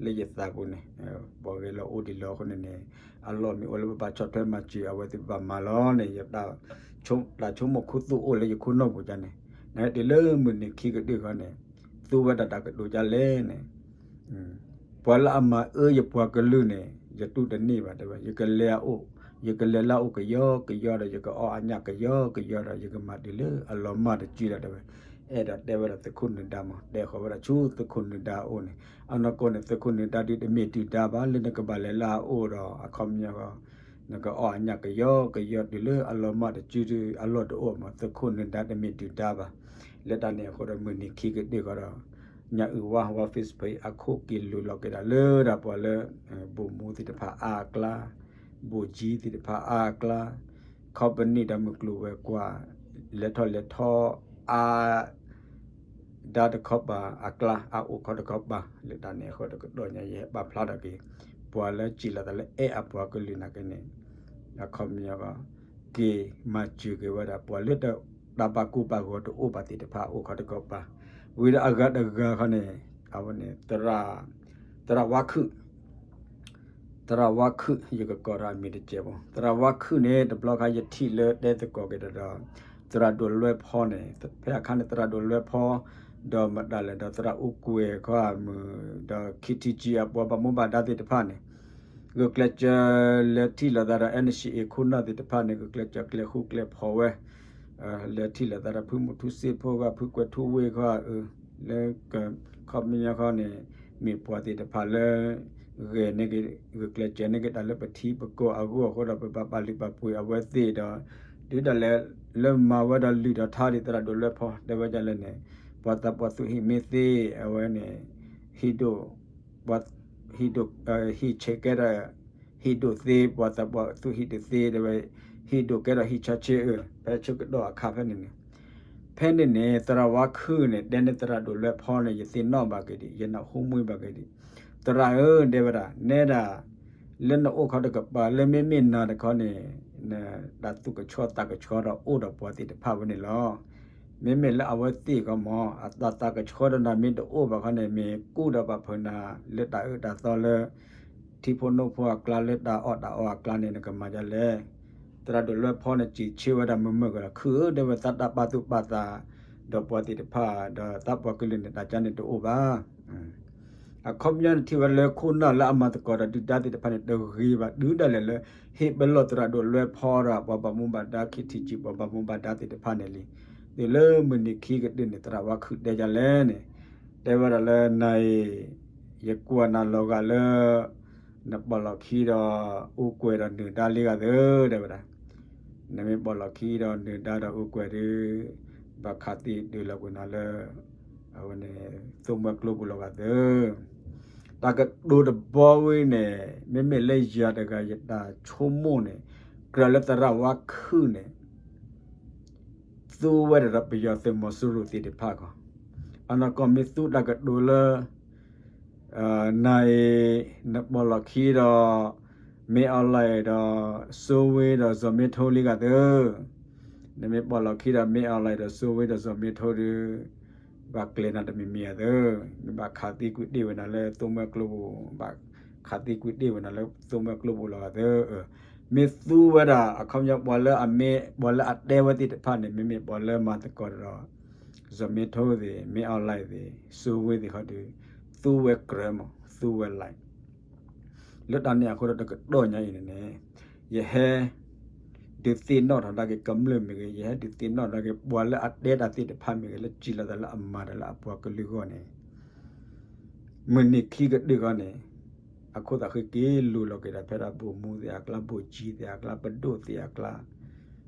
လၢယသးပူၤန့ၣ် ပှၤဂဲၤလိာ်အိၣ်ဒံးလီၤအဃိန့ၣ်န့ၣ် အလီၢ်မ့ၢ်အိၣ်လၢပဘၣ်ဆီၣ်ထွဲမၤစၢၤအဝဲသ့ၣ်ဘၣ်မၤလီၤန့ၣ် ယ တၢ်ဆိကမိၣ်ခူသူၣ်အိၣ်လၢယခိၣ်နူာ်ပူၤဒ်န့ၣ် နဟဲတုၤလၢမုၢ်နံၤခံကတၢၢ်ခီန့ၣ် သူဝဲဒၣ်တၢ်ကတိၤဒ်လဲၣ်န့ၣ် ပှၤလၢအမၤအၢယပှၤကလုာ်န့ၣ် ယတူၢ်တန့ၢ်ဘၣ်တဲဝဲ ယကလဲၤအအိၣ် ယကလဲၤလၢအအိၣ်ကယီကယီဒီး ယကအီၣ်အညၣ်ကယီကယီဒီး ယကမၤတုၤလၢအလီၤမၢ်တစုလီၤတဲဝဲ အဲၣ်ဒိးတဲဝဲဒၣ်သုးခိၣ်နၢၤဒါမး တဲဃီၤဝဲဒၣ်ဆူသုးခိၣ်နၢၤဒါအအိၣ်န့ၣ် အနီၢ်ကီၢ်န့ၣ် သုးခိၣ်နၢၤဒါဒုးတမ့ၢ်ဒုၣ်ဒါဘၣ် လၢနကဘၣ်လဲၤလၢအအိၣ်ဒီးအခီပညီ နကအီၣ်အညၣ်ကယီကယီတုၤလၢအလီၤမၢ်တစုဒီး အလီၢ်တအိၣ်မး သုးခိၣ်နၢၤဒါတမ့ၢ်ဒုၣ်ဒါဘၣ် လၢတၢ်န့ၣ်အဃိဒီးမုၢ်နံၤခံကတၢၢ်ဃီဒီး ညၣ်အုၣ်ဝါ ဝါ Facebook အခိၣ်က့ၤလူၤလီၤက့ၤဒၣ်လၢဒၣ်ပှၤလၢ ဘိၣ်မူသ့ၣ်တဖၣ်အါအကျါ ဘိၣ်ကၠံသ့ၣ်တဖၣ်အါအကျါ ခီပနံၣ်ဒီးမုၢ်ကျိၤဝဲၤကွာ် လဲၤထီၣ်လဲၤထီအါ ဒါတခီပၤအကျါ အအိၣ်ခီတခီပၤ လၢတၢ်န့ၣ်အဃိတကတီၢ်ညါ ယဟဲပာ်ဖျါထီၣ်က့ၤ ပှၤလၢစံးလီၤသးလၢအဲၣ်အပှၤကလုာ်နာ်က့န့ၣ် အခီပညီ က့ၤမၤစၢၤက့ၤဝဲဒၣ် ပှၤလၢတၢ်ဘၣ်ကိၢ်ဘၣ်ဂီၤတအိၣ်ဘၣ်သ့ၣ်တဖၣ်အအိၣ်ခီတခီပၤ ဝံၤဒီးအဂၤတဂၤခီန့ၣ် အဝဲန့ၣ် သရၣ်ဝါခုၣ် သရၣ်ဝါခုၣ် ယကကိးဒီးအမံၤတစဲးဖိ သရၣ်ဝါခုၣ်န့ၣ် တဘျီခါယထံၣ်လၢတဲသကိးက့ၤဒီး သရၣ်ဒိၣ်လွဲဖီန့ၣ် ဖဲအခါန့ၣ် သရၣ်ဒိၣ်လွဲဖီ ဒီးမတၤလဲၣ်ဒီးသရၣ်အူကွဲၤခီအမုၢ် ဒီး ခ့ထံကၠံ အပှၤဘၣ်မူဘၣ်ဒါသ့ၣ်တဖၣ်န့ၣ် ဂုာ်ကျဲးစၢးလဲၤထံၣ်လိာ်သးဒီး NCA ခိၣ်နၢ်သ့ၣ်တဖၣ်န့ၣ် ဂုာ်ကျဲးစၢးကျဲၤဃူကျဲၤဖိးဝဲ လဲၤထံၣ်လိာ်သးဒီးဖုမူထူစ့ဖိဂၤ ဖုကွဲၤထူဝ့ၢ်ခီ လၢ ခီပညီခီန့ၣ် မ့ၢ်ပှၤသ့ၣ်တဖၣ်လၢ ဂဲၤန့ၢ်က့ၤ ဂုာ်ကျဲးစၢးန့ၢ်က့ၤတၢ်လၢပထံပကီၢ်အဂီၢ်အဃိဒီး ပဘၣ်ပာ်လုၢ်ပာ်ပှ့ၤအဝဲသ့ၣ်ဒီး တုၤဒၣ်လဲာ်လၢမၤဝဲဒီးလုၢ်ဒီးထါဒံးသရၣ်ဒိၣ်လွဲဖီ တဲဝဲဒ်လဲၣ်န့ၣ် ပှၤသးပှၢ်သူၣ်ဟံၣ်မ့ၢ်သ့ အဝဲန့ၣ် ဟံၣ်ဒိၣ် ပှၤ ဟံၣ်ဒိၣ် ဟံၣ်ဆဲးကဲဒီး ဟံၣ်ဒိၣ်သ့ ပှၤသးပှၢ်သူၣ်ဟံၣ်ဒိၣ်သ့ တဲဝဲ ဟံၣ်ဒိၣ်ကဲဒီးဟံၣ်ဆီဆ့အၢ ဖဲဆၢကတီၢ်အခါဖဲန့ၣ်န့ၣ် ဖဲန့ၣ်န့ၣ် သရၣ်ဝါခုၣ်န့ၣ် တဲန့ၢ်သရၣ်ဒိၣ်လွဲဖီန့ၣ် ယသ့ၣ်နီၣ်ဘၣ်က့ၤဒံး ယနၢ်ဟူမှံဘၣ်က့ၤဒံး သရၣ်ဧၢ တဲဝဲဒၣ် နဲဒၣ် လၢနအိၣ်ခီတကပၤ လၢမ့မ့ၢ်နၤတခီန့ၣ် တၢ်သူၣ်ကဆှီသးကဆှီဒီးအိၣ်ဒီးပှၤသ့ၣ်တဖၣ်ဝဲန့ၣ်လီၤ. မ့မ့ၢ်လၢအဝဲသ့ၣ်ခီမး အတၢ်သးကဆှီဒီးနၤမ့ၢ်တအိၣ်ဘၣ်ခီန့ၣ် မ့ၢ်ကူၣ်ဒီးပာ်ဖၢနၤ လၢတၢ်အၢတၢ်သီလၢ ထံဖိနိဖိအကျါ လၢတၢ်အီၣ်တၢ်အီအကျါန့ၣ် နကမၤဒ်လဲၣ်. သရၣ်ဒိၣ်လွဲဖီန့ၣ် စံးဆၢဝဲဒၣ်မုာ်မုာ်ကဒီး ခုၣ်ဧၢ တဲဝဲ သးတၢ်ပာ်သူၣ်ပာ်သး ဒီးပှၤသ့ၣ်တဖၣ် ဒီးသးပှၢ်ကလုာ်န့ၣ် တၢ်ကါန့ၣ်တအိၣ်ဘၣ် အခီပညီန့ၣ်ထံၣ်ဝဲလၢခိၣ်နၢ်လၢအမၤသကိးဒီးဒုၣ်ဒါသ့ၣ်တဖၣ်န့ၣ် တဂ့ၤဘၣ် တုၤဒၣ်လဲာ်လၢ ဟ့ၣ်ပလီၢ်သရၣ်ဒိၣ်လွဲဖီဒီး ပှၤဘၣ်မူဘၣ်ဒါ ခ့ထံကၠံ ပှၤဘၣ်မူဘၣ်ဒါသ့ၣ်တဖၣ်န့ၣ်လံ. တုၤလၢမုၢ်နံၤခံကတၢၢ်န့ၣ် သရၣ်ဝါခုၣ်တဲဒ်လဲၣ်န့ၣ် တဲဝဲဒၣ်လၢနၤအံၤ ယကွၢ်နၤလီၤဂာ်လၢ နပိာ်လီၢ်ခံဒီး အူကွဲၤဒီးနုာ်ဒါလံဂၤသၢ တဲဝဲဒၣ် နမ့ၢ်ပိာ်လီၢ်ခံဒီးနုာ်ဒါဒီးအူကွဲၤဒီး ဘၣ်ခးသံဒုးလီၤကွံာ်နၤလၢ အဝဲန့ၣ် သိၣ်မှဲကျိပူၤလီၤဂာ်သၢ. တၢ်ကတိၤတဘီဝဲန့ၣ် မ့မ့ၢ်လၢယၤတဂၤယတၢ်ဆိကမိၣ်န့ၣ် ကြၢးလၢသရၣ်ဝါခုၣ်န့ၣ် သူဝဲဒၣ်ဒီးပယီၤသုးမီၤစိရိၤသ့ၣ်တဖၣ်ကီး, အနီၢ်ကီၢ်မ့ၢ်သူတၢ်ကတိၤလၢ နၤအံၤ နပိာ်လီၢ်ခံဒီး မ့ၢ်အီၣ်လဲၣ်ဒီး စိဝ့ဒီးစီၤမ့ထိလံဂၤသၢ, နမ့ၢ်ပိာ်လီၢ်ခံဒီး မ့ၢ်အီၣ်လဲၣ်ဒီး စိဝ့ဒီးစီၤမ့ထိဒီး ဘၣ်ကျဲၤနၤတမံၤမံၤဂၤသၢ, မ့ၢ်ဘၣ်ခးသံကွံာ်တ့ၢ်ဝဲနၤလၢသိမွဲကျိပူၤ, ဘၣ်ခးသံကွံာ်တ့ၢ်ဝဲနၤလၢသိမွဲကျိပူၤလီၤဂၤသၢ, မ့ၢ်သူဝဲဒၣ် အခီပညီပှၤလၢအမ့ၢ် ပှၤလၢအတဲဝဲသ့ၣ်တဖၣ်န့ၣ် မ့မ့ၢ်ပှၤလၢမၤသကိးဒီး စီၤမ့ထိသ့ၣ် မ့ၢ်အီၣ်လဲၣ်သ့ၣ် စိဝ့သ့ၣ်ခီဒီး သူဝဲကြၢးမး သူဝဲလဲၣ် လၢတၢ်န့ၣ်အဃိဒီးတကတီၢ်ညါအံၤန့ၣ်န့ၣ် ယဟဲ ဒုးသ့ၣ်နီၣ်ထီၣ်ဒၣ်က့ၤကမျၢၢ်မ့ၢ်ဂ့ၤ, ယဟဲဒုးသ့ၣ်နီၣ်ဒၣ်က့ၤ ပှၤလၢအတဲတၢ်သ့ၣ်တဖၣ်မ့ၢ်ဂ့ၤ လၢစံးလီၤသးလၢအမၤတၢ်လၢအပှၤကလုာ်အဂီၢ်န့ၣ် မုၢ်နံၤခံကတၢၢ်ဃီန့ၣ် အခိၣ်သးဃ့က့ၤလိၤလီၤက့ၤဒီး ဖဲဒၣ်ဘိၣ်မူသ့ၣ်အကျါ, ဘိၣ်ကၠံသ့ၣ်အကျါ, ပဒိၣ်သ့ၣ်အကျါ,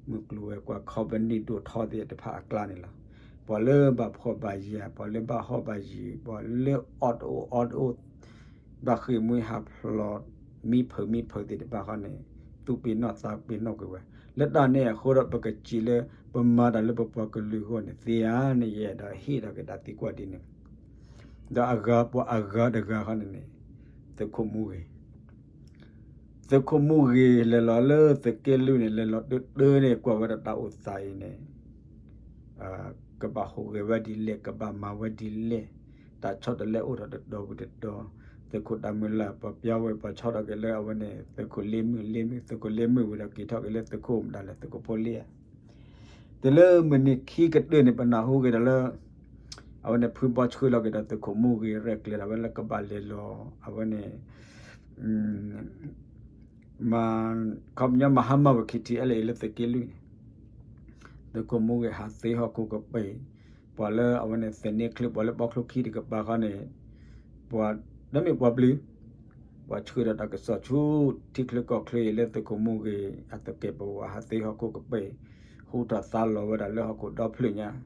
မုၢ်ကျိၤဝဲၤကွာ် ခီပနံၣ်ဒိၣ်ထီသ့ၣ်တဖၣ်အကျါန့ၣ်လီၤ. ပှၤလၢဘၣ်ဖှီၣ်ဘၣ်ယာ်, ပှၤလၢဘၣ်ဟီၣ်ဘၣ်ယံၤ, ပှၤလၢအီၣ်တအိၣ်အီတအိၣ်, ဘၣ်ဃ့ၢ်မှံဟးဖျိး မံဖုးမံဖုးသ့ၣ်တဖၣ်ဃီန့ၣ် သူၣ်ပ့ၤနီၣ်သးပ့ၤနီၣ်ကွံာ်ဝဲ. လၢတၢ်န့ၣ်အဃိဒီး ပကစံးလၢ ပမၤတၢ်လၢပပှၤကလုာ်အဂီၢ်န့ၣ် သ့ဧါန့ၣ် ယအဲၣ်ဒိးဟ့ၣ်ထီၣ်က့ၤတၢ်သံကွၢ်ဒ်န့ၣ် ဒီးအဂၤပှၤအဂၤတဂၤဃီန့ၣ်န့ၣ် သုးခိၣ်မူဂ့ၤ, သုးခိၣ်မူဂ့ၤလဲၤလီၤလၢသုးက့လွံၢ်န့ၣ် လဲၤလီၤတၢ်တၢ်န့ၣ် ကွၢ်ဝဲဒၣ်တၢ်အိၣ်သးအံၤန့ၣ် ကဘၣ်ဟူးဂဲၤဝဲဒ်လဲၣ်, ကဘၣ်မၤဝဲဒ်လဲၣ်, တၢ်ဆီတလဲအိၣ်ထီၣ်တတီၤဝံၤတတီၤ, သုးခိၣ်တၢ်မုၢ်လၢ်ပှၤပျီဝဲ ပှၤဆီထီၣ်က့ၤလၢအဝဲန့ၣ် သုးခိၣ်လ့မုၢ်, လ့မုၢ်သုးခိၣ်လ့မုၢ်ဝံၤဒီး က့ၤထီၣ်က့ၤလၢသုးခိၣ်မတၤလဲၣ် သုးခိၣ်ဖိလ့ဧါ. တုၤလၢမုၢ်နံၤခံကတၢၢ်န့ၣ် ပနၢ်ဟူက့ၤဒီးလၢ အဝဲန့ၣ် ဖုဘီဆှၢလီၤက့ၤဒီးသုးခိၣ်မူဂ့ၤ ရဲၣ်ကျဲၤဒၣ်ဝဲလၢကဘၣ်လဲၤလီၤ အဝဲန့ၣ် မၤ ခီပညီမၤဟါမၢ်ဝဲ KTLA လၢသုးက့လွံၢ်န့ၣ် သုးခိၣ်မူဂ့ၤဟးသ့ဟီၣ်ခိၣ်ကပ့ၤ, ပှၤလၢအဝဲန့ၣ် သန့ၤချၢ ပှၤလၢဘီချိခံတကပၤဃီန့ၣ် ပှၤ တမ့ၢ်ပှၤဘျုး, ပှၤဆှၢဒီးတၢ်ကစီၣ်ဆူထံချၢကီၢ်ချၢအံၤလၢသုးခိၣ်မူဂ့ၤ အသကဲးပဝးဟးသ့ဟီၣ်ခိၣ်ကပ့ၤ, ဟူထီၣ်သါလီၤဝဲဒၣ်လၢဟီၣ်ခိၣ်ဒီဖျၢၣ်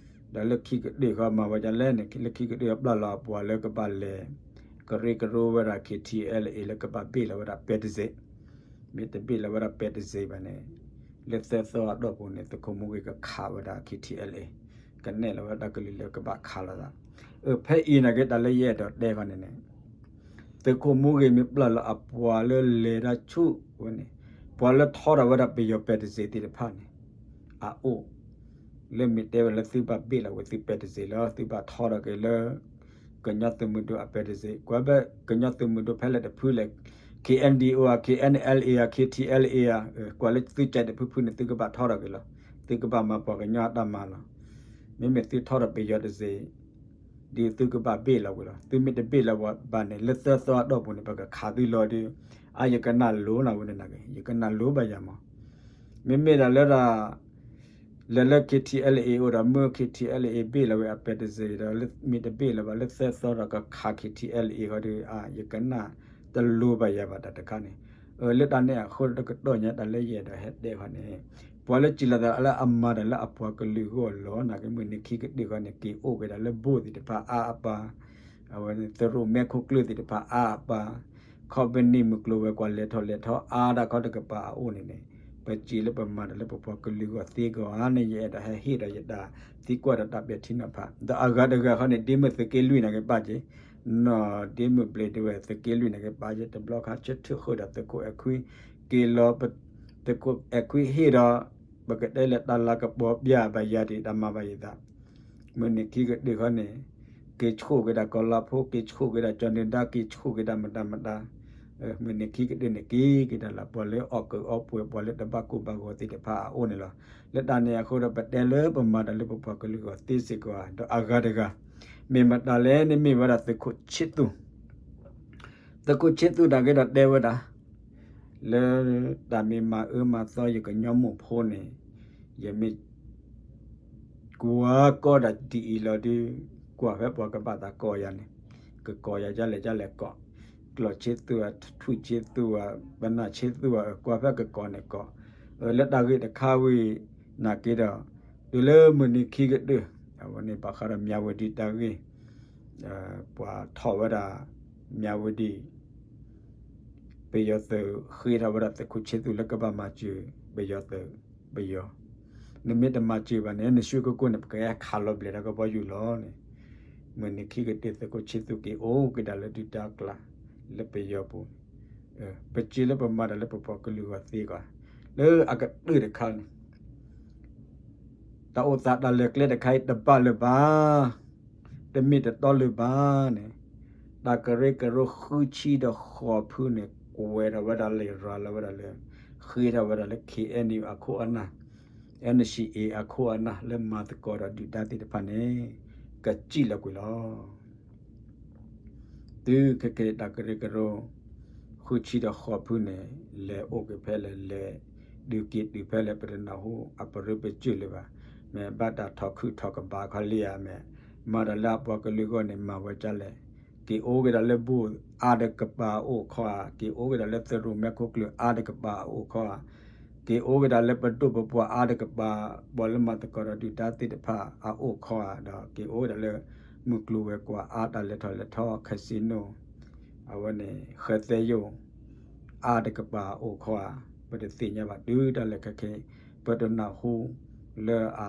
ညါ ဒီးလၢခံကတၢၢ်ဃီမၤဝဲဒ်လဲၣ်န့ၣ် လၢခံကတၢၢ်ပျၢ်လီၤအပှၤလၢကဘၣ်လဲၤ ကရၢကရိဝဲဒၣ် KTLA လၢကဘၣ်ဘ့ၣ်လီၤဝဲဒၣ်ပဲတစ့း, မ့ၢ်တဘ့ၣ်လီၤဝဲဒၣ်ပဲတစ့းဘၣ်န့ၣ် လၢသၢသီအတီၢ်ပူၤန့ၣ် သုးခိၣ်မူဂ့ၤကခးဝဲဒၣ် KTLA ကနဲၣ်လီၤဝဲဒၣ်ကလုာ်လၢကဘၣ်ခးလိာ်သး. အဖဲအံၤန့ၣ်က့ တၢ်လၢယအဲၣ်ဒိးတဲဃီန့ၣ်န့ၣ် သုးခိၣ်မူဂ့ၤမ့ၢ်ပျၢ်လီၤအပှၤလၢလဲၤတၢ်ဆူၣ်ဝဲန့ၣ် ပှၤလၢထီထီၣ်ဝဲဒၣ်ပယီၤပဲတစ့းသ့ၣ်တဖၣ်န့ၣ် အအိၣ် လၢမ့ၢ်တဲဝဲလၢသုဘၣ်ဘ့ၣ်လီၤဝဲသုပဲတစ့းလီၤ သုဘၣ်ထီထီၣ်က့ၤလၢ ကညီသုးမုၢ်ဒိၣ်အပဲတစ့း ကွၢ်ဖဲကညီသုးမုၢ်ဒိၣ်ဖဲလဲၣ်တဖုလဲၣ် KNDO ဧါ KNLA ဧါ KTLA ဧါ ကွၢ်လၢသုကဲးတဖုဖုန့ၣ် သုကဘၣ်ထီထီၣ်က့ၤလီၤ သုကဘၣ်မၤပှၤကညီအတၢ်မၤလီၤ. မ့မ့ၢ်သုထီထီၣ်ပယီၤတစ့း ဒ်သုကဘၣ်ဘ့ၣ်လီၤဝဲလီၤ. သုမ့ၢ်တဘ့ၣ်လီၤဝဲဘၣ်န့ၣ် လၢသၢသီအတီၢ်ပူၤန့ၣ် ပကခးသုလီၤဒီး အါ ယကနၣ်လိၤနၤဝဲန့ၣ်နၤက့ ယကနၣ်လိၤဘၣ်ယၤမး. မ့မ့ၢ်ဒၣ်လၢဒၣ် လဲၤလၢ KTLA အိၣ်ဒီးမ့ၢ် KTLA ဘ့ၣ်လီၤဝဲအပဲတစ့းဒီး မ့ၢ်တဘ့ၣ်လီၤဘၣ်လၢသၢသီဒီးကခး KTLA ဃီဒီး အါ ယကနၣ်တလိၤဘၣ်ယၤဘၣ်တၢ်တခါန့ၣ်. လၢတၢ်န့ၣ်အဃိတကတီၢ်ညါတၢ်လၢယအဲၣ်ဒိးဟဲတဲဃီန့ၣ် ပှၤလၢစံးလီၤသးလၢအမၤတၢ်လၢအပှၤကလုာ်အဂီၢ်လီၤနၤက့ မုၢ်နံၤခံကတၢၢ်ဃီန့ၣ် က့ၤအိၣ်ဝဲဒၣ်လၢဘိၣ်သ့ၣ်တဖၣ်အါအပၢ် အဝဲန့ၣ် သရူးမဲခိၣ်ကျၢၢ်သ့ၣ်တဖၣ်အါအပၢ် ခီပနံၣ်မုၢ်ကျိၤဝဲၤကွာ်လဲၤထီၣ်လဲၤထီအါဒၣ်ခီတကပၤအအိၣ်န့ၣ်န့ၣ် ပစံးလၢပမၤတၢ်လၢပပှၤကလုာ်အဂီၢ်သ့ကီးဧါန့ၣ် ယအဲၣ်ဒိးဟဲဟ့ၣ်ဒီးယတၢ်သံကွၢ်ဒီးတၢ်ပဲာ်ထံနီၤဖး ဒီးအဂၤတဂၤဃီန့ၣ် ဒ့မုၢ်သုးက့လွံၢ်နၤက့ပာ်က့ၤ နီၢ်ဒ့မုၢ်ဘျ့းဒဝဲၢ်သုးက့လွံၢ်နၤက့ပာ်က့ၤ တဘျီခါဆၢထၢၣ်ဃုာ်ဒီးသုးခိၣ်အဲၣ်ခွံ က့ၤလီၤ သုးခိၣ်အဲၣ်ခွံဟ့ၣ်ဒီး ပကတဲလၢတၢ်လၤကပီၤပျၢ်ဘၣ်ယၤဒံး တၢ်မၤဘၣ်ယသး မုၢ်နံၤခံကတၢၢ်ဃီန့ၣ် က့ၤဆှိၣ်က့ၤဒၣ်ကီၤလါဖိ က့ၤဆှိၣ်က့ၤဒၣ်ကၠီၤနၢၤဒါ က့ၤဆှိၣ်က့ၤဒၣ်မတၤမတၤ မုၢ်နံၤခံကတၢၢ်န့ၣ် က့ၤက့ၤဒၣ်လၢ ပှၤလၢအီၣ်ကုးအီပှဲၤ ပှၤလၢတဘၣ်ကိၢ်ဘၣ်ဂီၤသ့ၣ်တဖၣ်အအိၣ်န့ၣ်လီၤ. လၢတၢ်န့ၣ်အဃိဒီး ပတဲလၢပမၤတၢ်လၢပပှၤကလုာ်အဂီၢ်သ့စ့ၢ်ကီးဧါ ဒီးအဂၤတဂၤ မ့ၢ်မတၤလဲၣ်န့ၣ်မ့ၢ်ဝဲဒၣ်သုးခိၣ်ဆ့သူၣ် သုးခိၣ်ဆ့သူၣ်တၢ်က့ဒီးတဲဝဲဒၣ် လၢတၢ်မ့ၢ်မၤအၢမၤသီယကညီမိၢ်ဖိန့ၣ် ယမ့ၢ် ကွၢ်ကီဒၣ်ဒ်အံၤလီၤဒုး ကွၢ်ဖဲပှၤကဘၣ်သးကိးယၤန့ၣ် ကကိးယၤဒ်လဲၣ်ဒ်လဲၣ်ကိး ကျီၢ်ဆ့သူၣ်ဧါ ထွံၣ်ဆ့သူၣ်ဧါ ပနၢ်ဆ့သူၣ်ဧါ ကွၢ်ဖဲကကိးန့ၣ်ကိး လၢတၢ်ဂ့ၢ်တခါဝံၤ နာ်က့ဒီး တုၤလၢမုၢ်နံၤခံကတၢၢ် အဝဲန့ၣ်ဘၣ်ဃးဒီးမၠးဝတံၤတၢ်ဂ့ၢ် ပှၤထီၣ်ဝဲဒၣ် မၠးဝတံၣ် ပယီၤသုးဃ့ထီၣ်ဝဲဒၣ်သုးခိၣ်ဆ့သူၣ်လၢကဘၣ်မၤစၢၤ ပယီၤသုး ပယီၤ, နမ့ၢ်တမၤစၢၤဘၣ်န့ၣ် နရွှေကုက္ကိုန့ၣ် ပကဟဲခးလီၤဘျဲးတၢ်ကဘီယူၤလီၤန့ၣ်, မုၢ်နံၤခံကတၢၢ်သုးခိၣ်ဆ့သူၣ်က့ၤအိၣ်က့ၤဒၣ်လၢဒုၣ်ဒါအကျါ လၢပယီၤပူၤ, ပစၢၤလၢပမၤတၢ်လၢပပှၤကလုာ်ဂီၢ်သ့ဂီၢ်, လၢအကတၢၢ်တခါန့ၣ် တၢ်အိၣ်သးတၢ်လဲၤကျဲတခါအံၤ တဘၣ်လၢၤဘၣ်, တမ့ၢ်တတီလၢၤဘၣ်န့ၣ်, တၢ်ကရၢကရိဃုဆံဒီးဃိးဖုန့ၣ် ကွဲးထီၣ်ဝဲဒၣ်လံာ်ရၤလီၤဝဲဒၣ်လၢ ဃ့ထီၣ်ဝဲဒၣ်လၢ ခ့ၣ်အဲၣ်ယူၣ် အခိၣ်အနၢ်, အဲၣ်ယူၣ် အခိၣ်အနၢ် လၢမၤသကိးဒီးဒုၣ်ဒါသ့ၣ်တဖၣ်န့ၣ် ကစံၣ်လီၤကွံာ်လီၤ. တုၤခဲကနံၣ်အံၤ တၢ်ကရၢကရိ ဃုဆံဒီးဃိးဖုန့ၣ် လဲၤအိၣ်က့ၤဖဲလဲၣ် လဲၤဒုးက့ၤတုၤဖဲလဲၣ် ပတနၢ်ဟူအပရၢပစၢၢ်လၢၤဘၣ်. မ့ၢ်ဘၣ်တၢ်ထီၣ်ခုၣ်ထီၣ်ကဘၣ်ခီလံဧါ, မ့ၢ်မၤတၢ်လၢအပှၤကလုာ်ဂီၢ်န့ၣ် မၤဝဲဒ်လဲၣ်. က့ၤအိၣ်က့ၤဒၣ်လၢဘူၣ်အါတကပၤအအိၣ်ခီဧါ, က့ၤအိၣ်က့ၤဒၣ်လၢသရူးမဲာ်ခိၣ်ကျၢၢ်အါတကပၤအအိၣ်ခီဧါ, က့ၤအိၣ်က့ၤဒၣ်လၢပဒိၣ်ပပှၢ်အါတကပၤ, ပှၤလၢမၤသကိးဒီးဒုၣ်ဒါသ့ၣ်တဖၣ်အအိၣ်ခီဧါ, ဒီးက့ၤအိၣ်က့ၤဒၣ်လၢ မုၢ်ကျိၤဝဲၤကွာ်အါ တၢ်လဲၤထီၣ်လဲၤထီ casino အဝဲန့ၣ် ဃဲသဲယိၣ် အါတကပၤအအိၣ်ခီဧါ, ပတသ့ၣ်ညါဘၣ်တုၤဒၣ်လဲာ်ခဲကနံၣ်အံၤ, ပတနၢ်ဟူလၢအ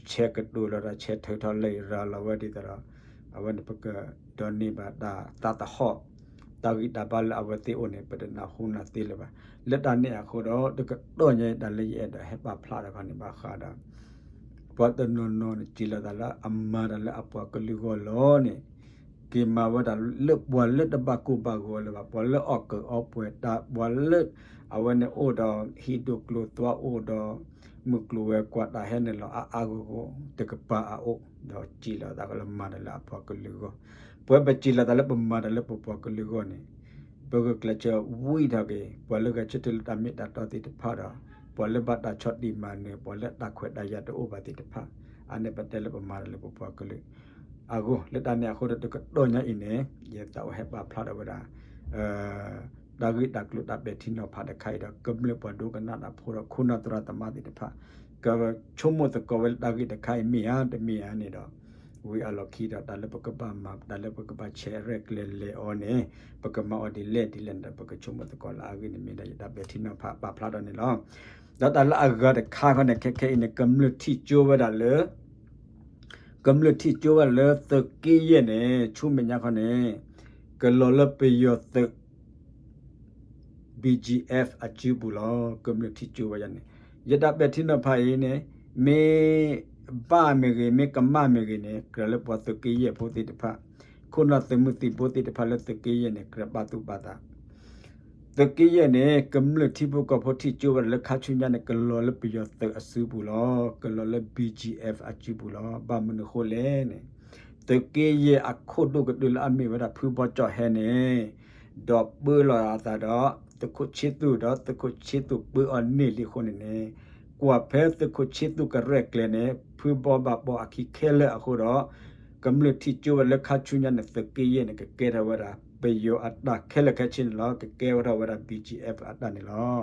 ဆဲးကတိၤလီၤဒီးဆဲးထၢၣ်ထီၣ်လံာ်ရၤလီၤဝဲဒ်သိးဒီး အဝဲန့ၣ်ပကဒိးန့ၢ်ဘၣ်တၢ်သးသဟီၣ်, တၢ်ဂံၢ်တၢ်ဘါလၢအဝဲသ့ၣ်အိၣ်န့ၣ် ပတနၢ်ဟူနၤသ့လၢၤဘၣ်. လၢတၢ်န့ၣ်အဃိဒီး တကတီၢ်ညါအံၤ တၢ်လၢယအဲၣ်ဒိးဟဲပာ်ဖျါထီၣ်ခီန့ၣ် ဘၣ်ဃးဒီး ပှၤတနီၤနီၤန့ၣ် စံးလီၤသးလၢအမၤတၢ်လၢအပှၤကလုာ်ဂီၢ်လီၤန့ၣ်, က့ၤမၤဝဲဒၣ်လၢပှၤလၢတဘၣ်ကိၢ်ဘၣ်ဂီၤလၢၤဘၣ်, ပှၤလၢအီၣ်ကုးအီပှဲၤတၢ်, ပှၤလၢ အဝဲန့ၣ်အိၣ်ဒီးဟံၣ်ဒိၣ်ကျိၤသွါအိၣ်ဒီး မုၢ်ကျိၤဝဲၤကွာ်တၢ်ဟဲနုာ်လီၤအါအါဂီၢ်ဂီၢ်တကပၤအအိၣ်, ဒီးစံးလီၤသးလၢမၤတၢ်လၢအပှၤကလုာ်ဂီၢ်, ပဝဲပစံးလီၤသးလၢပမၤတၢ်လၢပပှၤကလုာ်ဂီၢ်န့ၣ် ပဂုာ်ကျဲးစၢးဝံထီၣ်က့ၤ ပှၤလၢဂဲၤဆၢထၢၣ်လၢတၢ်မ့ၢ်တၢ်တီသ့ၣ်တဖၣ်ဒီး ပှၤလၢဘၣ်တၢ်ဆီၣ်တံၢ်မၤနၢၤ ပှၤလၢတၢ်ခွဲးတၢ်ယာ်တအိၣ်ဘၣ်သ့ၣ်တဖၣ်, အန့ၣ်ပတဲလၢပမၤတၢ်လၢပပှၤကလုာ်အဂီၢ်, လၢတၢ်န့ၣ်အဃိဒီး တကတီၢ်ညါအံၤန့ၣ် ယသးအိၣ်ဟဲပာ်ဖျါထီၣ်ဝဲဒၣ် တၢ်ဂ့ၢ်တၢ်ကျိၤတၢ်ပဲာ်ထံနီၤဖးတခါအံၤဒီး ကမျၢၢ်ပှၤဒိကနၣ်တၢ်ဖိဒီး ခိၣ်နၢ်သရၣ်သမါသ့ၣ်တဖၣ် ကဆိကမိၣ်သကိးဝဲလၢတၢ်ဂ့ၢ်တခါအံၤမ့ၢ်ဧါတမ့ၢ်ဧါန့ၣ်ဒီး ဝံၤအလီၢ်ခံဒီး တၢ်လၢပကဘၣ်မၤ တၢ်လၢပကဘၣ်ဆဲးရဲၣ်ကျဲၤလဲၤအီၤန့ၣ် ပကမၤအီၤဒ်လဲၣ်ဒ်လဲၣ်န့ၣ်ဒီး ပကဆိကမိၣ်သကိးလၢအဂ့ၢ်န့ၣ်မ့ၢ်ဒၣ်ယတၢ်ပဲာ်ထံနီၤဖးပာ်ဖျါထီၣ်န့ၣ်လီၤ. ဒီးတၢ်လၢအဂၤတခါခီန့ၣ် ခဲခဲအံၤန့ၣ် ကမျၢၢ်ထံၣ်ကၠိဝဲဒၣ်လၢ ကမျၢၢ်ထံၣ်ကၠိဝဲဒၣ်လၢသုးက့ယဲၢ်န့ၣ် ဆူမဲာ်ညါခီန့ၣ် ကလီၤလၢပယီၤသုး BGF အစုပူၤလီၤ. ကမျၢၢ်ထံၣ်ကၠိဝဲဒၣ်န့ၣ် ယတၢ်ပဲာ်ထံနီၤဖးအံၤန့ၣ် မ့ၢ်ဘၣ်မ့ၢ်ဂ့ၤ မ့ၢ်ကမၣ်မ့ၢ်ဂ့ၤန့ၣ် ကြၢးလၢပှၤသုးက့ယဲၢ်ဖိသ့ၣ်တဖၣ် ခိၣ်နၢ်သုးမုၢ်သံၣ်ဘိသ့ၣ်တဖၣ်လၢသုးက့ယဲၢ်န့ၣ် ကြၢးပာ်သူၣ်ပာ်သး သုးက့ယဲၢ်န့ၣ် ကမျၢၢ်ထံဖိကီၢ်ဖိထံၣ်ကၠိဝဲဒၣ်လၢခါဆူညါန့ၣ် ကလီၤလၢပယီၤသုးအစုပူၤလီၤ. ကလီၤလၢ BGF အစုပူၤလီၤ. ဘၣ်မနုၤဃိလဲၣ်န့ၣ် သုးက့ယဲၢ်အခိၣ်ဒိၣ်ကတၢၢ်လၢအမ့ၢ်ဝဲဒၣ်ဖုဘီကၠီၣ်ဟဲန့ၣ် ဒီးပၢလီၤအသးဒီး သုးခိၣ်ဆ့သူၣ်ဒီး သုးခိၣ်ဆ့သူၣ်ပၢအီၤန့ၢ်လံအဃိန့ၣ်န့ၣ် ကွၢ်ဖဲသုးခိၣ်ဆ့သူၣ်ကရဲၣ်ကျဲၤန့ၣ် ဖုဘီဘၣ်ဘီအခံခဲလၢာ်အဃိဒီး ကမျၢၢ်ထံၣ်ကၠိဝဲဒၣ်လၢခါဆူညါန့ၣ် သုးက့ယဲၢ်န့ၣ် ကကဲထီၣ်ဝဲဒၣ် ပယီၤအတၢ်ခဲလၢာ်ခဲဆ့န့ၣ်လီၤ. ကကဲဝဲထီၣ်ဝဲဒၣ် BGF အတၢ်န့ၣ်လီၤ.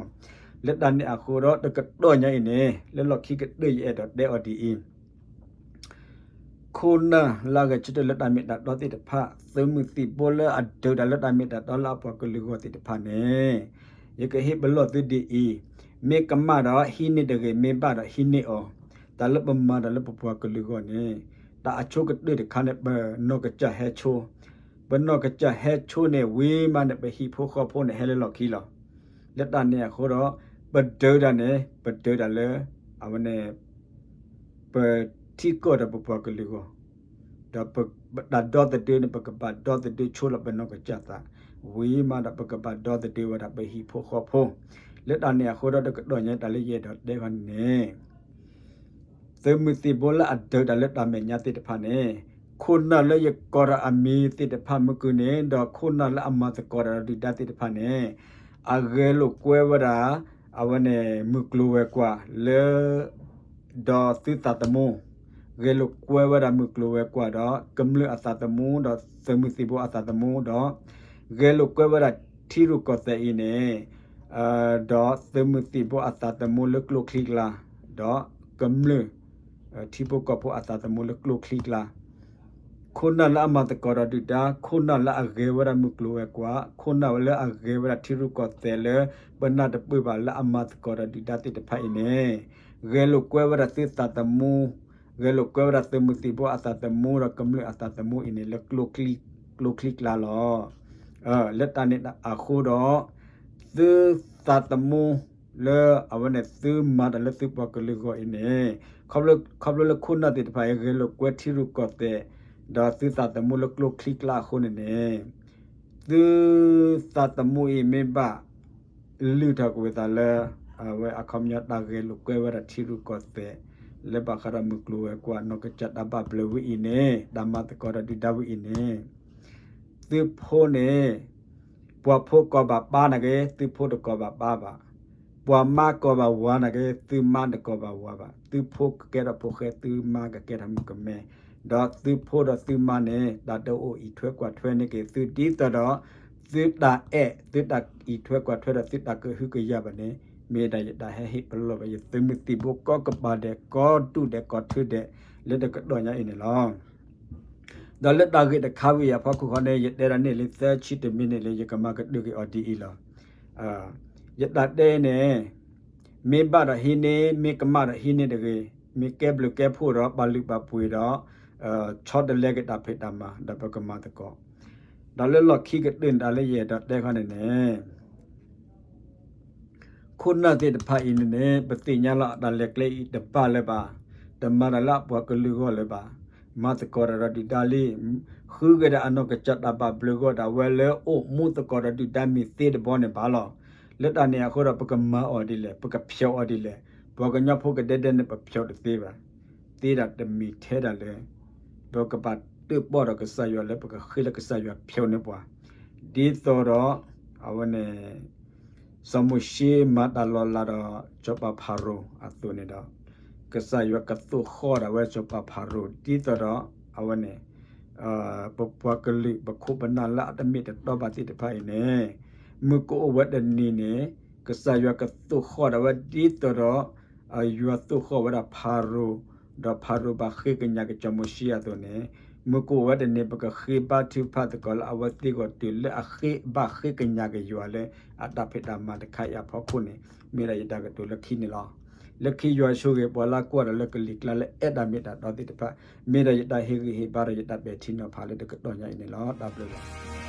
လၢတၢ်န့ၣ်အဃိဒီး တကတီၢ်ညါအံၤန့ၣ် လၢလီၢ်ခံကတၢၢ်ယအဲၣ်ဒိးတဲအီၤဒ်အံၤ ခိၣ်နၢ်လၢအဂဲၤဆၢထၢၣ်လၢတၢ်မ့ၢ်တၢ်တီသ့ၣ်တဖၣ် သုးမုၢ်သံၣ်ဘိလၢအဒုးတၢ်လၢတၢ်မ့ၢ်တၢ်တီလၢအပှၤကလုာ်ဂီၢ်သ့ၣ်တဖၣ်န့ၣ် ယကဟ့ၣ်ပလီၢ်သုဒ်အံၤ, မ့ၢ်ကမၣ်ဒီးဟံးန့ၢ်တဂ့ၤ, မ့ၢ်ဘၣ်ဒီးဟံးန့ၢ်အီၤ, တၢ်လၢပမၤတၢ်လၢပပှၤကလုာ်ဂီၢ်န့ၣ် တၢ်အဆိကတၢၢ်တခါန့ၣ် ပနီၢ်ကစၢ်ဟဲဆိ, ပနီၢ်ကစၢ်ဟဲဆိန့ၣ် ဝံၤမးန့ၣ် ပဟံၣ်ဖိဃီဖိန့ၣ် ဟဲလၢလီၢ်ခံလီၤ. လၢတၢ်န့ၣ်အဃိဒီး ပဒုးတၢ်န့ၣ် ပဒုးတၢ်လၢ အဝဲန့ၣ် ပထံကီၢ်ဒီးပပှၤကလုာ်ဂီၢ်, ဒီးပတၢ်ဒီသဒၢန့ၣ် ပကဘၣ်ဒီသဒၢဆိလီၤပနီၢ်ကစၢ်သး, ဝံၤမးဒီးပကဘၣ်ဒီသဒၢဝဲဒၣ်ပဟံၣ်ဖိဃီဖိ, လၢတၢ်န့ၣ်အဃိဒီးတကတီၢ်ညါတၢ်လၢယအဲၣ်ဒိးတဲခီန့ၣ် သုးမုၢ်သံၣ်ဘိလၢအဒုးတၢ်လၢတၢ်မဲာ်ညါသ့ၣ်တဖၣ်န့ၣ်, ခိၣ်နၢ်လၢယကိးထီၣ်အမံၤသ့ၣ်တဖၣ်မုၢ်ကုၢ်န့ၣ် ဒီးခိၣ်နၢ်လၢအမၤသကိးတၢ်ဒီးဒုၣ်ဒါသ့ၣ်တဖၣ်န့ၣ်, အဂဲၤလိာ်ကွဲဝဲဒၣ် အဝဲန့ၣ် မုၢ်ကျိၤဝဲၤကွာ်လၢ ဒီးသုသးသမူ, ဂဲၤလိာ်ကွဲဝဲဒၣ်မုၢ်ကျိၤဝဲၤကွာ်ဒီး ကမျၢၢ်အသးသမူ ဒီးသုးမုၢ်သံၣ်ဘိအသးသမူဒီး ဂဲၤလိာ်ကွဲဝဲဒၣ်ထံရူၢ်ကီၢ်သဲးအံၤန့ၣ် ဒီးသုးမုၢ်သံၣ်ဘိအသးသမူလၢကျိချံကျါ, ဒီးကမျၢၢ် ထံဖိကီၢ်ဖိအသးသမူလၢကျိချံကျါ, ခိၣ်နၢ်လၢအမၤသကိးဒီးဒုၣ်ဒါ, ခိၣ်နၢ်လၢအဂဲၤဝဲဒၣ်မုၢ်ကျိၤဝဲၤကွာ်, ခိၣ်နၢ်ဝဲလၢအဂဲၤဝဲဒၣ်ထံရူၢ်ကီၢ်သဲးလၢ ပနၢ်တပၢၢ်ဘၣ်လၢအမၤသကိးဒီးဒုၣ်ဒါသ့ၣ်တဖၣ်အံၤန့ၣ်, ဂဲၤလိာ်ကွဲဝဲဒၣ်သုသးသမူ, ဂဲၤလိာ်ကွဲဝဲဒၣ်သုးမုၢ်သံၣ်ဘိအသးသမူဒီးကမျၢၢ်အသးသမူအံၤန့ၣ် လၢကျိချံကျါလီၤ. လၢတၢ်န့ၣ်အဃိဒီး သုသးသမူလၢအဝဲန့ၣ်သုမၤတၢ်လၢသုပှၤကလုာ်ဂီၢ်အံၤန့ၣ်, ခီဖျိလၢခိၣ်နၢ်သ့ၣ်တဖၣ်အံၤ ဂဲၤလိာ်ကွဲထံရူၢ်ကီၢ်သဲး ဒီးသုသးသမူလၢကျိချံကျါအဃိန့ၣ်န့ၣ်, သုသးသမူအံၤမ့ၢ်ဘၣ် လုၢ်ထီၣ်ကွံာ်သးလၢ အဝဲအခီပညီတၢ်ဂဲၤလိာ်ကွဲဝဲဒၣ်ထံရူၢ်ကီၢ်သဲး လၢဘၣ်ဃးဒီးမုၢ်ကျိၤဝဲၤကွာ် နီၢ်ကစၢ်တၢ်ဘၣ်ဘျုးဝဲအံၤန့ၣ်, တၢ်မၤသကိးဒီးဒုၣ်ဒါဝဲအံၤန့ၣ်, သုဖိန့ၣ် ပှၤဖိကိးဘၣ်ပါန့ၣ်က့ၤ သုဖိတကိးဘၣ်ပါဘၣ်, ပှၤမါကိးဘၣ်ဝၤန့ၣ်က့ၤ သုမါတကိးဘၣ်ဝၤဘၣ်, သုဖိကကဲထီၣ်ဖိဃဲ သုမါကကဲထီၣ်မုၣ်ကမဲ, ဒီးသုဖိဒီးသုမါန့ၣ် တၢ်တအိၣ်အံးထွဲကွၢ်ထွဲန့ၢ်က့ၤသု ဒ်သိးဒီး သုတၢ်အဲၣ် သုတၢ်အံးထွဲကွၢ်ထွဲဒီးသုတၢ်ကဟုကယာ်ဘၣ်န့ၣ်, မ့ၢ်ဒၣ်ယတၢ်ဟဲဟ့ၣ်ပလီၢ်ဘၣ်ယသုးမုၢ်သံၣ်ဘိကိးကပၤဒဲး ကိးဒူၣ်ဒဲး ကိးထၢဒဲး လၢတကတီၢ်ညါအံၤန့ၣ်လီၤ. ဒီးလၢတၢ်ဂ့ၢ်တခါဝဲအံၤအဖီခိၣ်ဃီန့ၣ် ယတဲဒၣ်န့ၣ်လံ သၢဆံတမံၤန့ၣ်လံ ယကမၤကတၢၢ်က့ၤအီၤဒ်အံၤလီၤ. ယတၢ်တဲန့ၣ် မ့ၢ်ဘၣ်ဒီးဟံးန့ၢ် မ့ၢ်ကမၣ်ဒီးဟံးန့ၢ်တဂ့ၤ, မ့ၢ်ကဲဘျုးကဲဖှိၣ်ဒီးပာ်လုၢ်ပာ်ပှ့ၤဒီး ဆီတလဲက့ၤတၢ်ဖံးတၢ်မၤ ဒီးပကမၤသကိး, ဒီးလၢလီၢ်ခံကတၢၢ်န့ၣ် တၢ်လၢယအဲၣ်ဒိးတဲခီန့ၣ်န့ၣ် ခိၣ်နၢ်သ့ၣ်တဖၣ်အံၤန့ၣ်န့ၣ် ပသ့ၣ်ညါလီၤအတၢ်လဲၤကျဲအံၤတဘၣ်လၢၤဘၣ်, တမၤတၢ်လၢအပှၤကလုာ်ဂီၢ်လၢၤဘၣ်, မၤသကိးတၢ်ဒီးဒုၣ်ဒါလံ, ဃုက့ၤဒီးအနီၢ်ကစၢ်တၢ်ဘၣ်ဘျုးဂီၢ်ဒၣ်ဝဲလၢအိၣ်မူသကိးဒီးဒုၣ်ဒါမ့ၢ်သ့တဘီန့ၣ်ဘၣ်လီၤ. လၢတၢ်န့ၣ်အဃိဒီး ပကမၤအီၤဒ်လဲၣ်, ပကဖျိးအီၤဒ်လဲၣ်, ပှၤကညီဖိကဒဲဒဲန့ၣ် ပဖျိးတသ့ဘၣ်, သ့ဒၣ်တမံၤထဲဒၣ်လၢ ပကဘၣ်တၢၣ်ပီၣ်ဒီးကစၢ်ယွၤလၢပကဃ့လၢကစၢ်ယွၤဖျိးန့ၢ်ပှၤ, ဒ်သိးဒီး အဝဲန့ၣ် စီၤမိၤၡ့မၤတၢ်လီၤလးဒီး စီၤပၤဖၤရိၤအသိးန့ၣ်ဒီး ကစၢ်ယွၤကသိၣ်ဃီၣ်ဒၣ်ဝဲစီၤပၤဖၤရိၤ ဒ်သိးဒီး အဝဲန့ၣ် ပပှၤကလုာ်ပခိၣ်ပနၢ်လၢအတမ့ၢ်တတီဘၣ်သ့ၣ်တဖၣ်အံၤန့ၣ် မုၢ်ကအိၣ်ဝဲတနံၤန့ၣ် ကစၢ်ယွၤကသိၣ်ဃီၣ်ဒၣ်ဝဲဒ်သိးဒီး ယွၤသိၣ်ဃီၣ်ဝဲဒၣ်ဖၤရိၤ, ဒီးဖၤရိၤဘၣ်ဃ့ကညးက့ၤစီၤမိၤၡ့အသိးန့ၣ်, မုၢ်ကအိၣ်ဝဲတနံၤ ပကဃ့ဘါထုကဖၣ်သကိးလၢအဝဲသ့ၣ်ဂီၢ်တုၤလၢအဃ့ဘၣ်ဃ့ကညးက့ၤယွၤလၢအတၢ်ဖံးတၢ်မၤတခါအံၤအဖီခိၣ်န့ၣ် မ့ၢ်ဒၣ်ယတၢ်ကတိၤလၢခံန့ၣ်လီၤ. လၢခံယွၤဆိၣ်ဂ့ၤပှၤလၢကွၢ်ဒီးလၢကလံၤကျါလၢအဲၣ်တၢ်မ့ၢ်တၢ်တီသ့ၣ်တဖၣ်, မ့ၢ်ဒၣ်ယတၢ်ဟ့ၣ်ဂံၢ်ဟ့ၣ်ဘါဒီးယတၢ်ပဲာ်ထံနီၤဖးလၢတကတီၢ်ညါအံၤန့ၣ်လီၤ. တၢ်ဘျုးလီၤ.